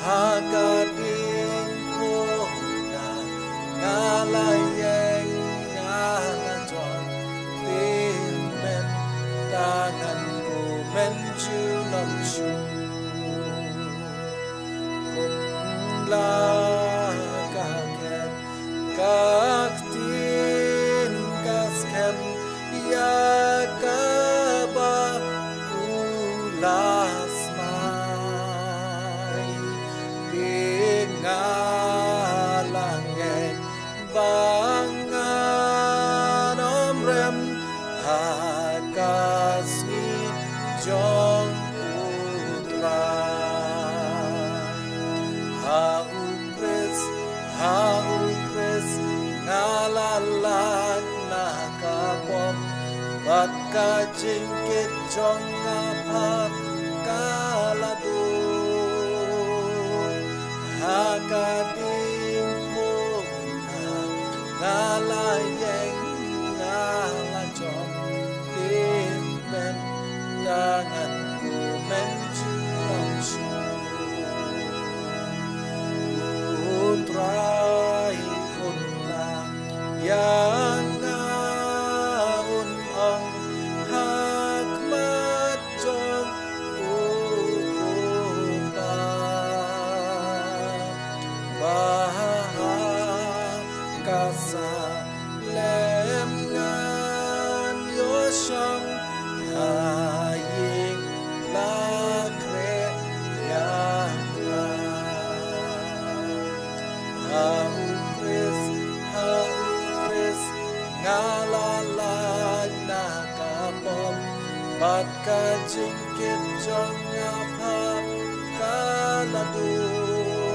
Ha ka ding khun nga, nga la ïeng, nga la jop. Te mynta ngan kmen junom shuh. Kumta ka khet ka ktien ka skhem ïa kaba u la smai. Te nga la ngeit ba ngan ym rem ha ka sngi jong U Trai. Ha U Khrist, ha U Khrist, nga la lait na ka pop, bad ka jingkit jong nga phar ka la duk. Ha ka ding khun nga, nga la ïeng, nga la jop. Te mynta ngan kmen junom shuh. U Trai un lah ïa nga, un ong ha khmat jong U Kpa. Ba ha ka salem ngan ïoh shong ha ïing bakhleh ïa nga. Ha U Khrist, ha U Khrist, nga la lait na ka pop, bad ka jingkit jong nga phar ka la duk.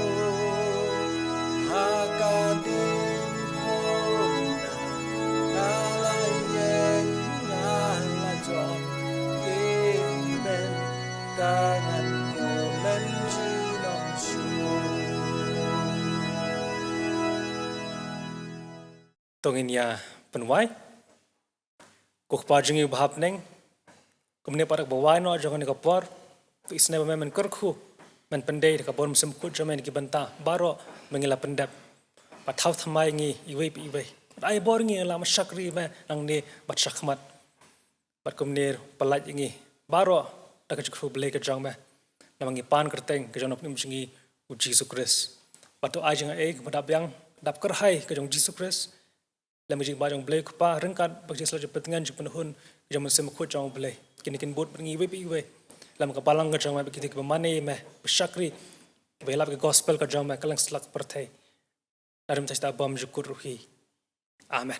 Ha ka ding khun nga, nga la ïeng, nga la jop. Te mynta ngan kmen junom shuh. To ngin ïa pynwai. Ko Kpa jong ngi uba ha bneng, kumne pat ha kaba wai noh jong kane ka por, to isynei ba me men kyrkhu, men pyndei da ka bor Mynsiem Bakhuid jong me na ki bynta baroh ba ngi la pyndep. Bad thaw thymmai ngi iwei pa iwei. Bad ai bor ngi la mashakri me nangne bad shakhmat. Bad kumne pyllait ïa ngi baroh da ka jingkyrkhu Blei ka jong me. Namar ngi pan kyrteng ka jong u Nongpynim jong ngi U Jisu Khrist. Bad to ai jingaiei kaba dap biang, dap kyrhai ka jong U Jisu Khrist, lem ka jingbha jong U Blei U Kpa, ryngkat bad ka jingslap jingpyntngen jingpynhun ka jong U Mynsiem Bakhuid jong U Blei. Kine kin bud bad ngi iwei pa iwei lem ka balang ka jong me, bad kine kiba mane ïa me, ba shakri, kiba ïalap ïa ka gospel ka jong me kylleng satlak pyrthei. Nangta shisha bymjukut ruh hi. Amen.